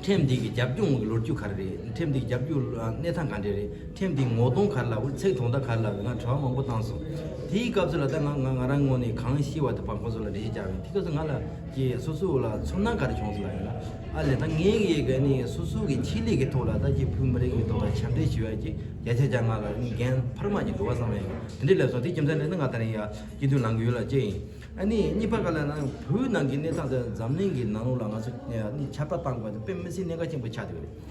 ཁྲིམས་འདི་གི་རྒྱབ་སྐྱོར་གི་ལོ་རྒྱུས་ག་རེ་རེད། ཁྲིམས་འདི་གི་རྒྱབ་སྐྱོར་གནས་སྟངས་ག་འདྲ་རེད། ཁྲིམས་འདི་ངོ་གདོང་ག་རེ་ལབ་དགོས། ཚིག་དོན་དག་ག་རེ་ལབ་དགོས། ང་དྲི་བ་མང་པོ་བཏང་སོང་། དེའི་སྐབས་སུ་ལ་ད་ང་ང་ང་རང་ངོས་ནས་གང་ཤེས་པ་དེ་ཕར་ཁོང་ཚོ་ལ་འགྲེལ་བཤད་རྒྱག་པ་ཡིན། དེའི་སྐབས་སུ་ང་ལ་ཀྱི་སོ་སོ་ལ་ཚོར་སྣང་ག་རེ་བྱུང་སོང་ལབ་ཡོད་ན། ཨ་ལས་ད་ངའི་གི་ག་ནི་སོ་སོ་གི་ཆེད་ལས་ཀྱི་ཐོག་ལ་ད་ཀྱི་བོད་མི་རིགས་ཀྱི་ཐོག་ལ་ཕྱག་འདེགས་ཞུ་ཡ་ཀྱི་བརྒྱ་ཆ་བརྒྱ་ང་ལ་ནི་འགན་འཕར་མ་ཅིག་འདུག་པ་བསམ་ཡ་ཡིན། དེ་འདྲའི་ལབ་སོང་། དེ་རྒྱུ་མཚན་རེད་ན་ང་ད་རིང་ཡ་སྐྱིད་སྡུག་ལངས་གི་ཡོད་ལ་ཅི་ཡིན། ཨ་ནི་གཉིས་པ་ག་ལ་ན་བོད་ནང་གི་གནས་སྟངས་དེ་འཛམ་གླིང་གི་ནང་ལོགས་ལ་ང་ཚོ་ཨ་ནི་ཁྱབ་བསྒྲགས་བཏང་དགོས་དེ་དཔེ་མི་སྲིད་གནད་འགག་ཆེན་པོ་ཆགས་བསྡད་ཡོད་རེད།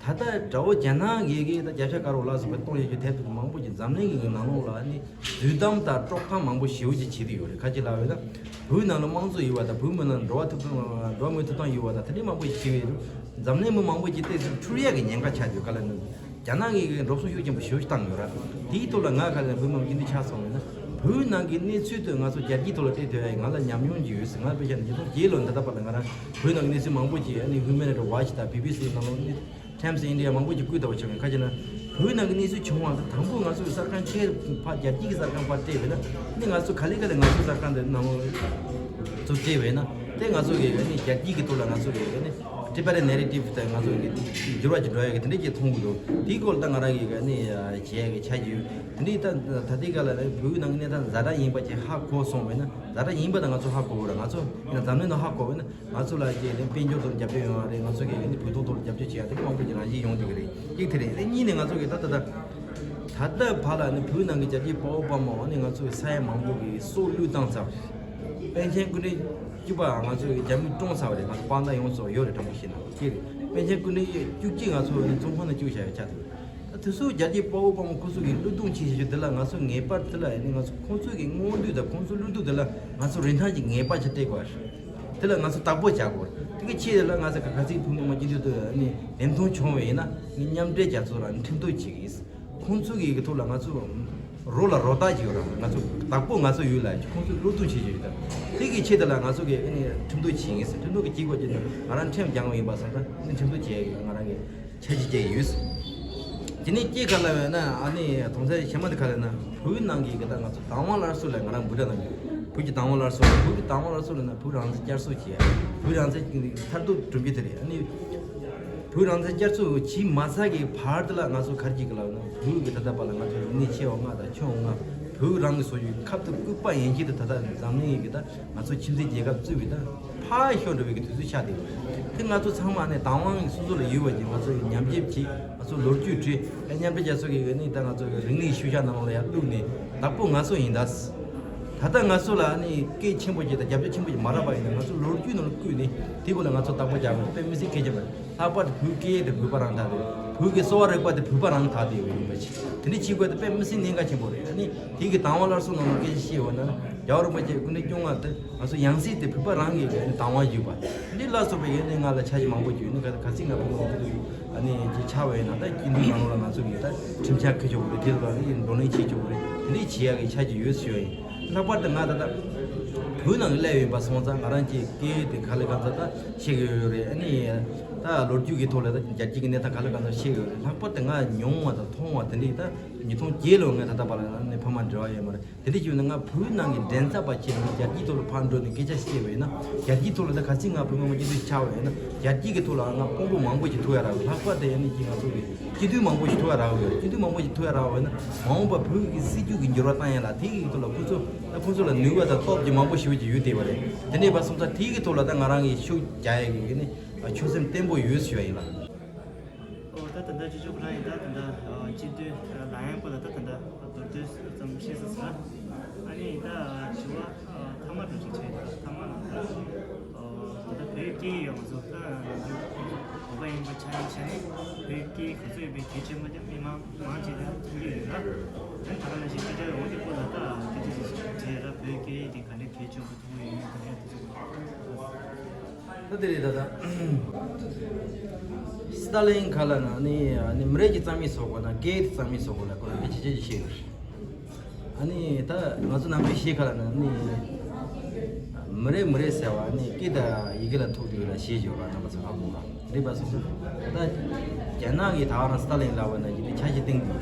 ད་ལྟ་དགྲ་བོ་རྒྱ་ནག་གིས་གིས་ད་བརྒྱ་ཆ་དཀར་པོ་ལ་སོགས་པའི་གཏོང་ཡོད་རྒྱུ་དེབ་ཐེར་མང་པོ་ཅིག་འཛམ་གླིང་གི་ནང་ལོགས་ལ་ཨ་ནི་དུས་དམ་དང་དཀྲོག་གཏམ་མང་པོ་ཞེ་པོ་ཅིག་བྱེད་དུ་ཡོད་རེད། ཁ་ཅིག་ལབ་ཡོད་ན་བོད་ནང་ལ་དམངས་གཙོ་ཡོད་པ་དང་བོད་མི་ནང་འགྲོ་བ་ཐུབ་ཐང་འགྲོ་བ་མིའི་ཐོབ་ཐང་ཡོད་པ་དང་དེ་འདྲའི་མང་པོ་ཞིག་བྱེད་ཡོད་རེད། འཛམ་གླིང་མི་མང་པོ་ཅིག་ཏོག་ཙམ་འཁྲུལ་ཡག་གི་ཉེན་ཁ་ཆགས་ཡོད་ག་ལ་ནི། རྒྱ་ནག་གིས་འགྲོ་སོང་ཤུགས་ཆེན་པོ་ཞེ་པོ་ཅིག་བཏང་ཡོད་ར། དེའི་ཐོག་ལ་ང་ག་ལ་བོད་མི་སྐྱིད་སྡུག་ཆགས་སོང་བས་ན། བོད་ནང་གི་གནས་ཚུལ་དེ་ང་ཚོ་རྒྱལ་སྤྱིའི་ཐོག་ལ་སྤྲད་ཐུབ་ཡ་ཡིན། ང་ལ་ཉམས་མྱོང་ཅིག་ཡོད་ཟེར། ང་དཔེ་བཞག་ན་ཉིས་སྟོང་བརྒྱད་ལོ་འདི་ལྟ་བར་ལ་ང་རང་བོད་ནང་གི་གནས་ཚུལ་མང་པོ་ཅིག་ཨ་ནི་Human Rights Watch དང་བི་བི་སི་ནང་ལོགས་ནི་Times India མང་པོ་ཅིག་བསྐུར་ལྟ་བུ་བྱུང་ཡོད། ཁ་ཅིག་ན་བོད་ནང་གི་གནས་ཚུལ་བྱུང་བ་དང་དང་པོ་ང་ཚོ་གི་གསར་ཁང་ཆེ་ཕ་རྒྱལ་སྤྱིའི་གསར་ཁང་ཕར་སྤྲད་པས་ན་ནི་ང་ཚོ་ག་ལེ་ག་ལེ་ང་ཚོ་གསར་ཁང་དེ་ནང་ཚུར་སྤྲད་པས་ན་དེ་ང་ཚོ་གི་ཨ་ནི་རྒྱལ་སྤྱིའི་གི་ཐོག་ལ་ང་ཚོ་གི་ཨ་ནི་Tibetan narrative དེ་ང་ཚོ་གི་འགྱུར་བ་ཅིག་འགྲོ་ཡ་གི་དེ་འདྲ་ཅིག་མཐོང་གི་འདུག་དེའི་སྐོར་ལ་ད་ང་རང་གི་ཨ་ནི་བྱེད་ཡ་གི་ཆ་རྒྱུས་དེ་འདྲའི་ད་ད་ལྟའི་ག་ལ་ནི་བོད་ནང་གི་གནས་སྟངས་ཛ་དྲག་ཡིན་པ་ཅིག་ཧ་གོ་སོང་བས་ན། ཛ་དྲག་ཡིན་པ་ད་ང་ཚོ་ཧ་གོ་དགོས་ར། ང་ཚོ་ཡིན་ན་འཛམ་གླིང་ནང་ཧ་གོ་བས་ན། ང་ཚོ་ལ་ཀྱི་ནི་དཔལ་འབྱོར་དང་རྒྱབ་སྐྱོར་ཡོང་བ་རེད། ང་ཚོ་གི་ནི་བོད་དོན་ཐོག་ལ་རྒྱབ་སྐྱོར་བྱེད་ཡ་དེ་མང་པོ་ཅིག་རང་བཞིན་ཡོང་བསྡད་ཀྱི་རེད། གཅིག་དེ་རེད། དེ་གཉིས་ནས་ང་ཚོ་གི་ད་ད་ད་ད་ལྟ་བར་ལ་ནི་བོད་ནང་གི་རྒྱལ་གཅེས་དཔའ་བོ་དཔའ་མོ་ནི་ང་ཚོ་གི་ས་ཡ་མང་པོ་གི་སྲོག་བློས་བཏང་ཚར་བ་རེད། པཎ་ཆེན་སྐུ་ཕྲེང་བཅུ་པ་ང་ཚོ་གི་རྒྱ་མིས་བཀྲོངས་ཚར་བ་རེད། ང་ཚོ་དཔང་རྟགས་ཡོངས་སུ་ཡོད་རེད། དྲང་པོ་བཤད་ན་གཅིག་རེད། པཎ་ཆེན་སྐུ་ཕྲེང་བཅུ་གཅིག་ང་ཚོ་ནི་བཙོན་ཁང་ནང་བཅུག་བཞག་ཡོད་ཆགས་འདུག་ད་ དེ་ཚོ་རྒྱ་སྐྱེད་དཔའ་བོ་དཔའ་མོ་ཁོ་ཚོ་གི་བློས་གཏོང་བྱེད་བཞིན་དེ་ལ་ང་ཚོ་ངེས་པར་དེ་ལ་ཨ་ནི་ང་ཚོ་ཁོང་ཚོ་གི་མངོན་འདོད་དང་ཁོང་ཚོ་བློས་གཏོང་དེ་ལ་ང་ཚོ་རིན་ཐང་གི་ངེས་པ་ཞིག་སྤྲད་དགོས། དེ་ལ་ང་ཚོ་བདག་པོ་བྱ་དགོས། དེ་གི་ཆེད་དེ་ལ་ང་ཚོ་ག་ག་ཚིག་ཕུགས་ནུས་མ་སྐྱིད་འདོད་དུ་ཨ་ནི་བདེན་མཐོང་བྱུང་བ་ཡིན་ན་ངས་མཉམ་འབྲེལ་རྒྱལ་ཚོགས་ལ་ཁྲིམས་གཏུག་བྱེད་ཀྱི་ཡིན། ཁོང་ཚོ་གི་གི་ཐོག་ལ་ང་ཚོ་རོགས་ལ་རོགས་ལྟ་ཅིག་ཡོད་ར། ང་ཚོ་བདག་པོ་ང་ཚོ་ཡོད་ལ་ཁོང་ཚོ་བློས་གཏོང་བྱེད་ཀྱི་ཡོད་ད། དེ་གི་ཆེད་དེ་ལ་ང་ཚོ་གི་ཨ་ནི་ཁྲིམས་གཏུག་བྱེད་ཀྱི་ཡིན། ཁྲིམས་གཏུག་གི་བྱེད་དགོས་ཀྱི་ང་རང་ཁྲིམས་སྦྱངས་པ་ཡིན་པ་སོང་ཙང་ཨ་ནི་ཁྲིམས་གཏུག་བྱེད་ཀྱི་ང་རང་གི་འཆར་གཞི་བཅས་ཡོད། དེ་ནས་སྐྱེས་ག་ལ་བས་ན་ཨ་ནི་དོན་ཚན་གཞན་མ་དེ་ག་ལ་ན་བོད་ནང་གི་གི་ད་ང་ཚོ་དང་བ་སླར་གསོ་ལ་ང་རང་འབུལ་ར་གནང་གི་ཡོད། བོད་ཀྱི་དང་བ་སླར་གསོ་ལ་བོད་ཀྱི་དང་བ་སླར་གསོ་ལ་ན་བོད་རང་བཙན་བསྐྱར་གསོ་བྱས། བོད་རང་བཙན་མཐར་ཐུག་གྲུབ་རྒྱུ་དེ་རེད། ཨ་ནི་བོད་རང་བཙན་བསྐྱར་གསོ་བྱས་མ་ཚར་གི་བར་དུ་ལ་ང་ཚོ་ག་རེ་བྱེད་གི་ལ་ན་བོད་ཀྱི་ད་ལྟ་བར་ལ་ང་ཚོ་རིག་གནས་ཆེ་བ་ལྔ་དང་ཆུང་བ་ལྔ་བོད་རང་གི་སོ་ཡུལ་ཁབ་ཏུ་བཀུག་པ་ཡན་ཆད་དུ་ད་ལྟ་འཛམ་གླིང་གི་ད་ང་ཚོ་ཁྱིམ་མཚེས་རྒྱལ་ཁབ་བཙུགས་པའི་ད་ཕར་ཤོར་འགྲོ་བའི་གི་དུས་ཚོད་ཆགས་བསྡད་ཡོད་རེད། དེ་ང་ཚོ་ཚང་མ་ནས་དང་བ་སོ་སོ་ལ་ཡོད་པ་ཅིག་ང་ཚོ་ཉམས་ཞིབ་བྱས། ང་ཚོ་ལོ་རྒྱུས་བྲིས། ཨ་མཉམ་འབྲེལ་རྒྱལ་ཚོགས་ཀྱི་ནི་ད་ང་ཚོ་རིག་གནས་ཤུལ་བཞག་ནང་ལ་ཡར་བླུགས་ནས་བདག་པོ་ང་ཚོ་ཡིན་ད། ད་ལྟ་ང་ཚོ་ལ་ནི་སྐད་ཆེན་པོ་ཅིག་དང་རྒྱབ་སྐྱོར་ཆེན་པོ་ཅིག་མ་རག་པ་ཡིན་ན་ང་ཚོ་ལོ་རྒྱུས་ནང་ལ་བརྐུས་ནས་དེ་གུ་ལ་ང་ཚོ་བདག་པོ་རྒྱག་དགོས་དཔེ་མི་སྲིད་གལ་ཆེན་པོ་རེད། ལྷག་པར་དུ་བོད་སྐད་དེ་བོད་པ་རང་དག་དེ་བོད་ཀྱི་གསོ་བ་རིག་པ་དེ་བོད་པ་རང་དག་དེ་ཡོད་ཡིན་པ་ཅིག་དེ་འདྲ་བྱེད་དགོས་དེ་དཔེ་མི་སྲིད་གནད་འགག་ཆེན་པོ་རེད། ཨ་ནི་དེ་གི་དང་བ་སླར་གསོ་ནང་ལ་སྐད་ཆ་བཤད་འོང་ན་རྒྱལ་བ་རིན་པོ་ཆེ་སྐུ་ཕྲེང་བཅོ་ལྔ་དེ། ང་ཚོ་ཡང་སྲིད་དེ་བོད་པ་རང་གི་ནི་དང་བ་ཡོད་པ། འདི་ལ་སོགས་པའི་ཡོད་ནི་ང་ལ་འཆར་གཞི་མང་པོ་ཅིག་ཡོད་ནི་ག་ག་ཚིག་ང་བོད་ནང་སྐྱིད་སྡུག་ཡོད་ཨ་ནི་ཅིག་ཆགས་པ་ཡིན་ན་ད་སྐྱིད་སྡུག་ནང་ལོགས་ལ་ང་ཚོ་གི་ད་ཁྲིམས་འཆར་འཁྱེར་ཆོག་གི་རེད། དེ་ལ་ནི་བགྲོ་གླེང་བྱེད་ཆོག་གི་རེད། དེ་འདྲའི་བྱེད་ཡག་གི་འཆར་གཞི་ཡོད་ཞུ་ཡ་ཡིན། ལྷག་པར་དུ་ང་ད་ལྟ་བོད་ནང་གི་སླེབས་ཡོད་པ་སོང་ཙང་ང་རང་གི་སྐད་ཡིག་དེ་ག་ལེ་གང་ཚ་ད་ཤེས་གི་ཡོད་རེད། ཨ་ནི་ད་ལོ་རྒྱུས་ཀྱི་ཐོག་ལ་ད་རྒྱལ་སྤྱི་གི་གནས་སྟངས་ག་ལེ་གང་ཚ་ཤེས་གི་ཡོད་རེད། ལྷག་པར་དུ་ང་མྱོང་བ་དང་མཐོང་བ་དེ་འདྲའི་ད་ཉིས་སྟོང་བརྒྱད་ལོ་ང་ད་ལྟ་བར་ལ་ནི་ཕ་མ་འབྲེལ་བ་ཡོད་མ་རེད། དེ་འདྲ་བྱས་ན་ང་བོད་ནང་གི་འགྲན་ཚབ་པ་བྱས་ནས་རྒྱལ་སྤྱིའི་ཐོག་ལ་ཕར་འགྲོ་ནས་སྐད་ཆ་བཤད་པ་ཡིན་ན་རྒྱལ་སྤྱིའི་ཐོག་ལ་ད་ག་ཚོད་ང་བོད་མི་མང་སྤྱི་འཐུས་ཆགས་པ་ཡིན་ན་རྒྱལ་སྤྱིའི་གི་ཐོག་ལ་ང་དཔང་པོ་མང་པོ་ཞིག་ཐུག་ཡ་རག་གི། ལྷག་པར་དུ་ཡ་ནི་ཅིག་ང་ཚོ་གི་སྤྱི་འཐུས་མང་པོ་ཞིག་ཐུག་ཡ་རག་གི་ཡོད། སྤྱི་འཐུས་མང་པོ་ཞིག་ཐུག་ཡ་རག་པ་ཡིན་ན་མ་འོངས་པ་བོད་ཀྱི་སྲིད་ཇུས་ཀྱི་འགྱུར་བ་བཏང་ཡ་ལ་དེ་གི་ཐོག་ལ་ཁོ་ཚོ་ད་ཁོ་ཚོ་ལ་ནུས་པ་དང་སྟོབས་ཀྱི་མང་པོ་ཞིག་ཅིག་ཡོད་བསྡད་པ་རེད། དེ་འདྲ་ཡིན་པ་སོང་ཙང་དེ་གི་ཐོག་ལ་ད་ང་རང་གི་ཤུགས་རྒྱག་ཡ་གི་ནི་ཆོད་སེམས་བརྟན་པོ་ཡོད་ཞུ་ཡ་ཡིན་ལ། ཨོ་ད་ད་ལྟ་སྤྱི་ཚོགས་ཁོ་རང་ཡིན་ད་ད་ལྟ་སྤྱི་འཐུས་ལངས་ཡག་སྐོར་ལ་ད་ད་ལྟ་མདོར་བསྡུས་ཙམ་བཤད་ས་ཟེར། ཨ་ནི་ད་དྲི་བ་ཐ་མ་འདྲ་ཞིག་བྱས་ད་ཐ་མ་ནང་ད་ད་ལྟ་བོད་སྐད་ཡིག་ཡོད་མ་ཚོ་ད་ང་ཚོ་བོད་པ་ཡིན་པ་ཆ་ཡིན་ཆ་ནས་བོད་སྐད་ག་ཚོད་ཡོད་པའི་གལ་ཆེན་པོ་དེ་མི་མང་མང་ཆེ་ད་མཐོང་གི་ཡོད་ལ། ད་ད་ག་ནང་བཞིན་སྐད་ཆ་ཡོང་དེ་སྐོར་ལ་ད་སྐད་ཆ་ཞིག་དྲིས་ད་བོད་སྐད་ཡིག་དེ་ག་འདྲའི་གལ་ཆེན་པོ་མཐོང་གི་ཡོད་མེད་དེ་འདྲ་དེ་ཚོ། ད་དེ་རེད་ད་ད། སི་ཏཱ་ལིན་ག་ལ་ན་ནི་ནི་མི་རིགས་ཀྱི་རྩ་མེད་བཟོ་དགོས་ན་སྐད་ཀྱི་རྩ་མེད་བཟོ་དགོས་ལ་ཁོ་རང་གི་ཆེ་ཆེ་ཞིག་བཤད་ཡོད། ཨ་ནི་ད་ང་ཚོ་ནང་པའི་གཞས་ག་ལ་ན་ནི་མི་རེད་མི་རེད་ཟེར་བ་ནི་སྐད་དང་ཡི་གེ་ལ་ཐུག་དུས་ལ་གཞས་བརྗོད་པ་རྣམ་པ་ཚོ་ཧ་གོ་ར་རེད་པ་སོང་ཙང་ད་རྒྱ་ནག་གི་ད་ག་རང་སི་ཏཱ་ལིན་ལབ་པ་ན་ཡི་གེ་ཆ་ཞིག་སྟེང་དུ་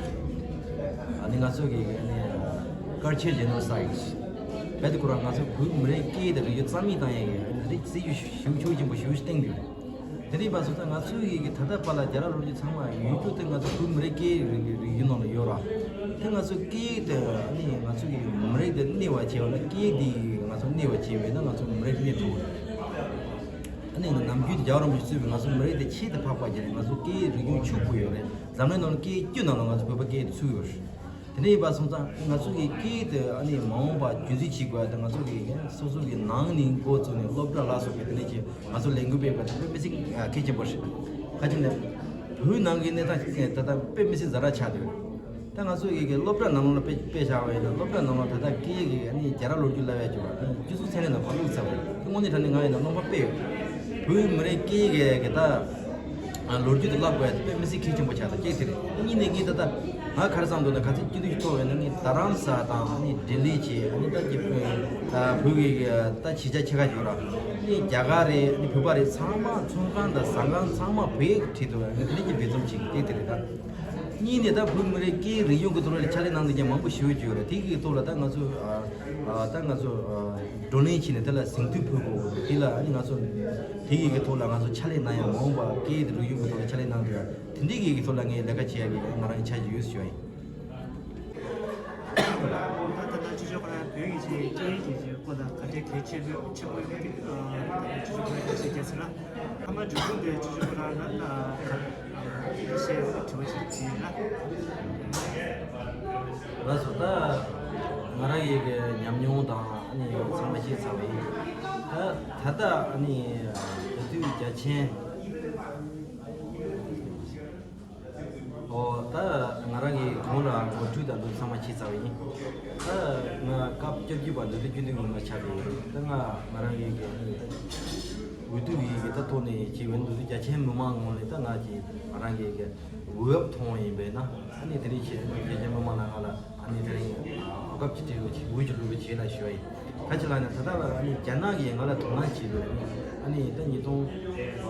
ཨ་ནི་ང་ཚོ་གི་ཨ་ནི་culture genocide རྦད་དེ་ཁོ་རང་ང་ཚོ་བོད་མི་རིགས་སྐད་དང་རིག་གཞུང་རྩ་མེད་བཏང་ཡས་ཀྱི་རིགས་སྲིད་ཇུས་ཤུགས་ཆེན་པོ་ཞེ་པོ་ཅིག་བཏིང་འདུག་དེ་འདྲ་ཡིན་པ་སོང་ཙང་ང་ཚོའི་ཡི་གེ་ད་ལྟ་བར་ལ་རྒྱ་ར་ལོ་རྒྱུས་ཚང་མ་ཡོད་རྒྱུ་དེ་ང་ཚོ་བོད་མི་རིགས་སྐད་རིག་རིག་གཞུང་ནང་ལ་ཡོད་ར། དེ་ང་ཚོའི་སྐད་དེ་ཨ་ནི་ང་ཚོ་གི་མི་རིགས་དེ་གནས་པ་བྱས་པ་ན་སྐད་དེ་ང་ཚོ་གནས་པ་བྱས་པས་ན་ང་ཚོ་མི་རིགས་གནས་ཐུབ་རེད། ཨ་ནི་ནམ་རྒྱུན་དུ་རྒྱལ་བ་རིན་པོ་ཆེ་གཙོས་པའི་ང་ཚོ་མི་རིགས་དེ་ཆེད་དུ་འཕགས་པ་ཅིག་རེད། ང་ཚོ་སྐད་རིག་གཞུང་ཕྱུག་པོ་ཡོད་རེད། འཛམ་གླིང་ནང་ལ་སྐད་བཅུ་ནང་ལ་ང་ཚོ་བོད་པ་སྐད་དེ་ཚུད་ཡོད་རེད། དེ་འདྲ་ཡིན་པ་སོང་ཙང་ང་ཚོ་གི་སྐད་དེ་ཨ་ནི་མ་འོངས་པ་རྒྱུན་འཛིན་བྱེད་དགོས་ཡ་དེ་ང་ཚོ་གི་སོ་སོ་གི་ནང་ནས་འགོ་བཙུགས་ནས་སློབ་གྲྭ་ལ་སོགས་པའི་དེ་འདྲ་ཅིག་ང་ཚོ་ལས་འགུལ་སྤེལ་དགོས་དེ་དཔེ་མི་སྲིད་གལ་ཆེན་པོ་རེད། ཁ་ཅིག་ནས་བོད་ནང་གི་གནས་སྟངས་ད་ལྟ་དཔེ་མི་སྲིད་ཛ་དྲག་ཆགས་བསྡད་ཡོད། ད་ང་ཚོ་གི་གི་སློབ་གྲྭ་ནང་ལོགས་ལ་དཔེ་དཔེ་བཞག་པ་ཡིན་ན་སློབ་གྲྭ་ནང་ལོགས་ད་ལྟ་སྐད་ཡིག་གི་ཨ་ནི་རྒྱ་ར་ལོ་རྒྱུས་བསླབ་ཡ་ཅིག་ཡོད་རེད། སྤྱི་ཚོགས་ཚན་རིག་ནང་ཕར་བླུགས་ཚར་བ་རེད། དངོས་གནས་དྲང་གནས་ང་ཡིན་ན་རློམ་པ་དཔེ་ཡོད། བོད་མི་རིགས་སྐད་ཡིག་གི་གི་ད་ལོ་རྒྱུས་དེ་བསླབ་དགོས་ཡ་དེ་དཔེ་མི་སྲིད་གལ་ཆེན་པོ་ཆགས་ད་གཅིག་དེ་རེད། གཉིས་ནས་གི་ད་ལྟ་ང་ག་རེ་བསམ་འདུག་ན་ག་ཚོད་སྐྱིད་སྡུག་ཞིག་ཐོབ་ཡོད་ན་ནི་རྡ་རམ་ས་དང་ནི་ལྡི་ལི་བྱས་ནི་ད་ཀྱི་བོད་ཀྱི་ད་གཞིས་ཆགས་ཆེ་ཁག་ཡོད་ར་ནི་རྒྱ་གར་རེད་ནི་བོད་པ་རེད་ཚང་མ་ཚོང་ཁང་དང་ཟ་ཁང་ཚང་མ་བོད་ཡིག་བྲིས་འདུག་ནི་དེ་འདྲ་གི་འབད་བརྩོན་བྱེད་ཀྱི་དེ་རེད་ད། གཉིས་ནས་ད་བོད་མི་རིགས་སྐད་རིག་གཞུང་གི་ཐོག་ལ་ཕྱག་ལས་གནང་མཁན་མང་པོ་ཞེ་པོ་ཅིག་ཡོད་རེད། དེ་གི་ཐོག་ལ་ད་ང་ཚོ་ཨ་ད་ང་ཚོ་ཨ་བགྲོ་གླེང་བྱས་ནས་དེ་ལ་ཟིན་ཐོ་ཕུལ་དགོས། དེ་ལ་ཨ་ནི་ང་ཚོ་དེ་གི་གི་ཐོག་ལ་ང་ཚོ་ཕྱག་ལས་གནང་ཡ་མ་འོངས་པ་སྐད་རིག་གཞུང་གི་ཐོག་ལ་ཕྱག་ལས་གནང་དུས་དེ་འདྲའི་གི་གི་ཐོག་ལ་ངས་ལས་ཀ་བྱེད་ཡ་གི་ང་རང་གི་འཆར་གཞི་ཡོད་ཞུ་ཡ་ཡིན། ད་ད་ལྟ་ཕྱི་ཕྱོགས་ཁོ་རང་བོད་ཡིག་ཅེས་སྐད་ཡིག་ཅེས་ཀྱི་སྐོར་ལ་ག་འདྲའི་གལ་ཆེ་པོ་ཆེ་པོ་ཡོད་མེད་ཀྱི་ད་ལྟ་ཕྱི་ཕྱོགས་ཁོ་རང་ག་ཚོད་རྒྱག་ཟེར་ན་ཐ་མ་མཇུག་སྡོམ་དེ་ཕྱི་ཕྱོགས་ཁོ་རང་ལ་ད་ག་བཤད་དྲི་བ་ཞིག་དྲིས་ན། ལགས་སོ། ད་ང་རང་ཡི་གི་ཉམས་མྱོང་དང་ཨ་ནི་ཚང་མ་བཤད་ཚར་བ་ཡིན། ད་ད་ལྟ་ཨ་ནི་དེ་དུས་རྒྱ་ཆེན། ཨོ་ད་ ངོ་སྤྲོད་དང་འདུག་ཚང་མ་བྱས་ཚར་བ་ཡིན། ད་ང་སྐབས་བཅོ་བརྒྱད་པ་འདུག་དུས་རྒྱུན་དུ་ངོ་མ་ཆགས་ཀྱི་ཡོད་རེད། ད་ང་ང་རང་གི་གི་འོས་བསྡུ་ཡི་གི་ད་ཐོག་ནས་བྱས་པའི་འདུག་དུས་རྒྱ་ཆེན་མི་མང་ངོས་ནས་ད་ང་གི་ང་རང་གི་གི་འོས་བབ་མཐོང་བ་ཡིན་པས་ན། ཨ་ནི་དེ་རིང་ཆེད་རྒྱ་ཆེན་མི་མང་ལ་ང་ལ་ཨ་ནི་དེ་རིང་གོ་སྐབས་ཅིག་སྤྲད་རོགས་བྱེད། འོས་ཀྱི་སློབ་རོགས་བྱེད་ལ་ཞུ་བ་ཡིན། ད་ཅི་ལ་ནི་ད་ལྟ་ལ་ཨ་ནི་རྒྱ་ནག་གིས་ང་ལ་དོ་སྣང་བྱེད་ཡོད་རེད། ཨ་ནི་ད་ཉིས་སྟོང་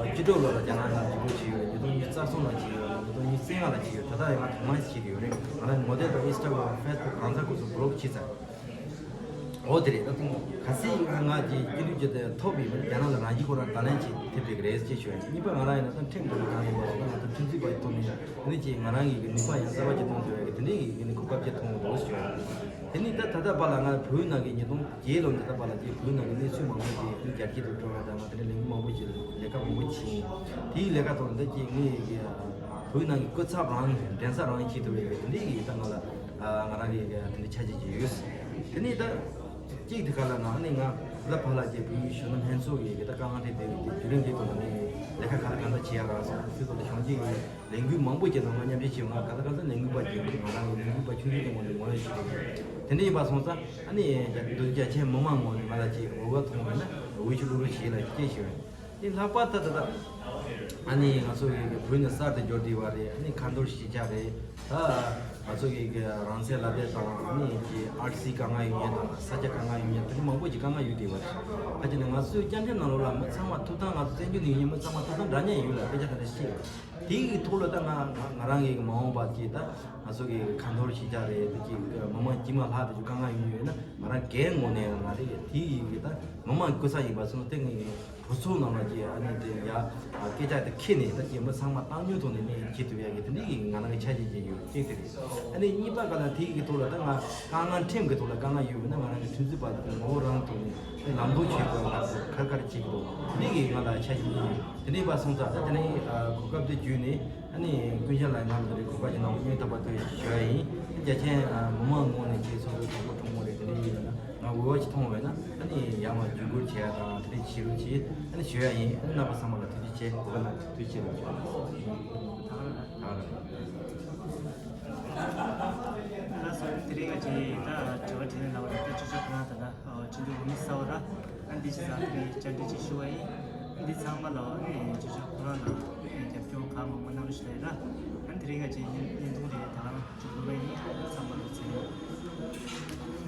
བཅུ་དྲུག་ལོ་ལ་རྒྱ་ནག་ནང་འཇུག་སྒོ་བྱས་ཡོད་རེད། ཉིས་སྟོང་ཉི་ཤུ་རྩ་གསུམ་ལ་བྱས་ཡོད་རེད། ཉིས་སྟོང་ཉི་ཤུ་རྩ་ལྔ་ལ་བྱས་ཡོད། ད་ལྟ་ཡང་ང་དོ་སྣང་བྱེད་ཀྱི་ཡོད་རེད། ང་ལ་མོ་ཌེལ་དང་ཨིན་སི་ཊ་གྷི་རམ་ཕེ་སི་བུག་གང་ས་ཁོ་ཚོ་བྷི་ལོག་བྱས་ཚར། འོ་དེ་རེད། ད་དུང་གལ་སྲིད་ང་ང་གི་སྐྱིད་སྡུག་ཅིག་དེ་ཐོབ་པའི་རྒྱ་ནག་ལ་རང་བཞིན་ཁོ་རང་ད་ལན་ཅིག་ཐེབས་ཀྱི་རེད་ཅེས་ཞུ་ཡ། གཉིས་པ་ང་རང་ཡིན་ན་ད་ཁྲིམས་ཐོག་ནས་གང་ཡིན་པ་ཟེར་ན་ང་ཚོ་ཁྲིམས་རྩོད་པ་ཡི་ཐོག་ནས་འདི་ཅིག་ང་རང་གི་ནུས་པ་ཡང་གསར་པ་ཅིག་གཏོང་ཐུབ་ཡ་གི་དེ་འདྲའི་གི་གོ་སྐབས་ཅིག་མཐོང་འདུག་ཞུ་ཡ། དེ་ནི་ད་ད་ལྟ་བར་ལ་ང་བོད་ནང་གི་ཉིས་སྟོང་བརྒྱད་ལོ་ནས་ད་བར་ལ་ཅིག་བོད་ནང་གི་གནས་ཚུལ་མང་པོ་ཅིག་རྒྱ་སྐྱེད་དུ་འགྲོ་བ་དང་ང་དེ་འདྲའི་ལས་འགུལ་མང་པོ་ཅིག་ལས་ཀ་མང་པོ་བྱས་ཡིན། དེའི་ལས་ཀ་ཐོག་ནས་ད་ཅིག་ངས་གི་བོད་ནང་གི་སྐུ་ཚབ་རང་འགྲན་ས་རང་བྱེད་ཐུབ་པའི་གི་དེ་འདྲའི་གི་ད་ང་ལ་ང་རང་གི་དེ་འདྲའི་ཆ་རྐྱེན་ཅིག་ཡོད། དེ་ནས་ད་གཅིག་དེ་ག་ལ་ང་ནི་ང་ད་བར་ལ་ཅིག་བོད་ཡིག་གཞོན་ནུ་ལྷན་ཚོགས་ཀྱི་གི་ད་དཀའ་ངལ་འཕྲད་བསྡད་པའི་གི་བརྒྱུད་རིམ་དེ་ཐོག་ནས་ལས་ཀ་ག་ལ་གང་འདྲ་བྱེད་ཡ་རག་སོང་། དེ་ཚོ་ལ་གཞོན་སྐྱེས་ཀྱི་ལས་འགུལ་མང་པོ་ཅིག་ནང་ང་མཉམ་ཞུགས་བྱས། ང་ག་ས་ག་ས་ལས་འགུལ་པ་ཅིག་ཡིན། ང་རང་གི་ལས་འགུལ་པ་ཆུང་ཆུང་གི་ངོས་ནས་ངོ་ཡོད་བྱེད་ཀྱི་ཡོད། དེ་འདྲ་ཡིན་པ་སོང་ཙང་ཨ་ནི་རྒྱ་འདུལ་རྒྱ་ཆེན་མི་མང་ངོས་ནས་ང་ལ་ཅིག་འོས་བ་ཐོངས་པ་ན་འོས་ཤོག་བླུག་རོགས་བྱེད་ལ་སྐད་ཞུ་བ་ཡིན། དེ་ལྷག་པར་ད་ད་ད་ཨ་ནི་ང་ཚོ་གི་བོད་ནས་གསར་དུ་འབྱོར་བསྡད་པ་རེད། ཨ་ནི་ཁ་འཐོར་གཞིས་ཆགས་རེད། ད་ང་ཚོ་གི་གི་རང་སྲིད་ལ་དེ་དང་ཨ་ནི་གི་ཨར་སི་དཀའ་ངལ་ཡོད་མཁན་དང་ས་ཆ་དཀའ་ངལ་ཡོད་མཁན་དེ་འདྲ་མང་པོ་ཅིག་དཀའ་ངལ་ཡོད་བསྡད་པ་རེད། ཨ་ཅེ་ནས་ང་ཚོའི་སྐྱབས་མགོན་ནང་ལོགས་ལ་མི་ཚང་མ་ཐུབ་ཐང་ང་ཚོ་བཙན་བྱོལ་ནང་ཡོད་མཁན་མི་ཚང་མ་ཐུབ་ཐང་འདྲ་མཉམ་ཡོད་ལ་སྐད་ཆ་ག་འདྲ་བཤད། དེའི་ཐོག་ལ་ད་ང་ང་རང་གི་མ་འོངས་པ་གི་ད་ང་ཚོ་གི་ཁ་འཐོར་གཞིས་ཆགས་རེད། དེ་གི་མི་མང་དཀྱུས་མ་ལྷག་དེ་ཚོ་དཀའ་ངལ་ཡོད་ཡོད་ན་ང་རང་སྒེར་ངོས་ནས་ང་རེ་དེའི་གི་ད་མི་མང་སྐུ་ཚབ་ཡིན་པ་སོང་སྟེ་ངས་གྲོས་ཚོགས་ནང་ལ་གི་ཨ་ནི་དེ་ཡ་སྐད་ཆ་དེ་འཁྱེར་ནས་ད་གི་མི་ཚང་མ་བཏང་སྙོམས་ཐོག་ནས་ནས་བྱེད་ཐུབ་ཡ་གི་དེ་འདྲའི་གི་ང་རང་གི་ཆ་རྐྱེན་ཅིག་ཡོད་གཅིག་དེ་རེད། ཨ་ནི་གཉིས་པ་ག་ལ་དེའི་གི་ཐོག་ལ་ད་ང་དཀའ་ངལ་ཁྲིམས་གི་ཐོག་ལ་དཀའ་ངལ་ཡོད་མེད་ན་ང་རང་གི་ཁྲིམས་རྩོད་པ་དེ་ངོ་བོ་རང་ཐོག་ནས་ལམ་ལྷོང་བྱེད་དགོས་པ་ཁ་ཁར་བྱེད་དགོས་དེ་གི་ང་ལ་ཆ་རྐྱེན་ཡོད། དེ་འདྲ་ཡིན་པ་སོང་ཙང་ད་དེ་ནས་གོ་སྐབས་དེ་བརྒྱུད་ནས་ཨ་ནི་ཀུན་ཤ་ལ་ང་མི་རེ་གོ་སྐབས་ཀྱི་ནང་སྙིང་ཐག་པ་ཐུགས་ཞུ་བ་ཡིན། རྒྱ་ཆེན་མི་མང་ངོས་ནས་ཁྱེད་ཚོ་གི་གྲོགས་པོ་གྲོགས་མོ་རེ་དེ་འདྲ་ཡིན་ན་ང་འོས་ཅིག་མཐོང་བས་ན་ཨ་ནི་ཡར་མར་བརྒྱུད་སྐུར་བྱེད་ཡ་དང་དེ་འདྲ་བྱེད་རོགས་བྱེད་ཨ་ནི་ཞུ་ཡ་ཡིན། ཨ་ནི་རྣམ་པ་ཚང་མ་ལ་ཐུགས་རྗེ་ཆེ། གོ་སྐབས་གནང་ཐུགས་རྗེ་ཆེ་ལ་ཞུ་བ་ཡིན། ད་ག་རང་། ད་ག་རང་། ལགས་སོ། དེ་རིང་ང་ཚོས་ད་དྲི་བ་དྲིས་ལན་ལབ་པ་རེད། ད་ཅོ་ཅོ་ཁོ་རང་ད་ལྟ་ཨོ་ཅི་འདུག་འོ་མི་ས་བ་ར། ཨ་འདི་ཅི་ཟ་དེ་རིང་བཅར་འདྲི་ཅིག་ཞུ་བ་ཡིན། ཨ་འདི་ཚང་མ་ལ་ཨ་ནི་ཅོ་ཅོ་ཁོ་རང་ལ་རྒྱབ་སྐྱོར་གང་མང་མང་གནང་རོགས་ཞུ་ལ་ཡིན་ར། ཨ་དེ་རིང་ང་ཚོའི་བརྙན་བརྙན་ཐུང་དེ་ད་ག་རང་མཇུག་བསྡུ་བ་ཡིན། ཚང་མ་ལ་འཚམས་འདྲི།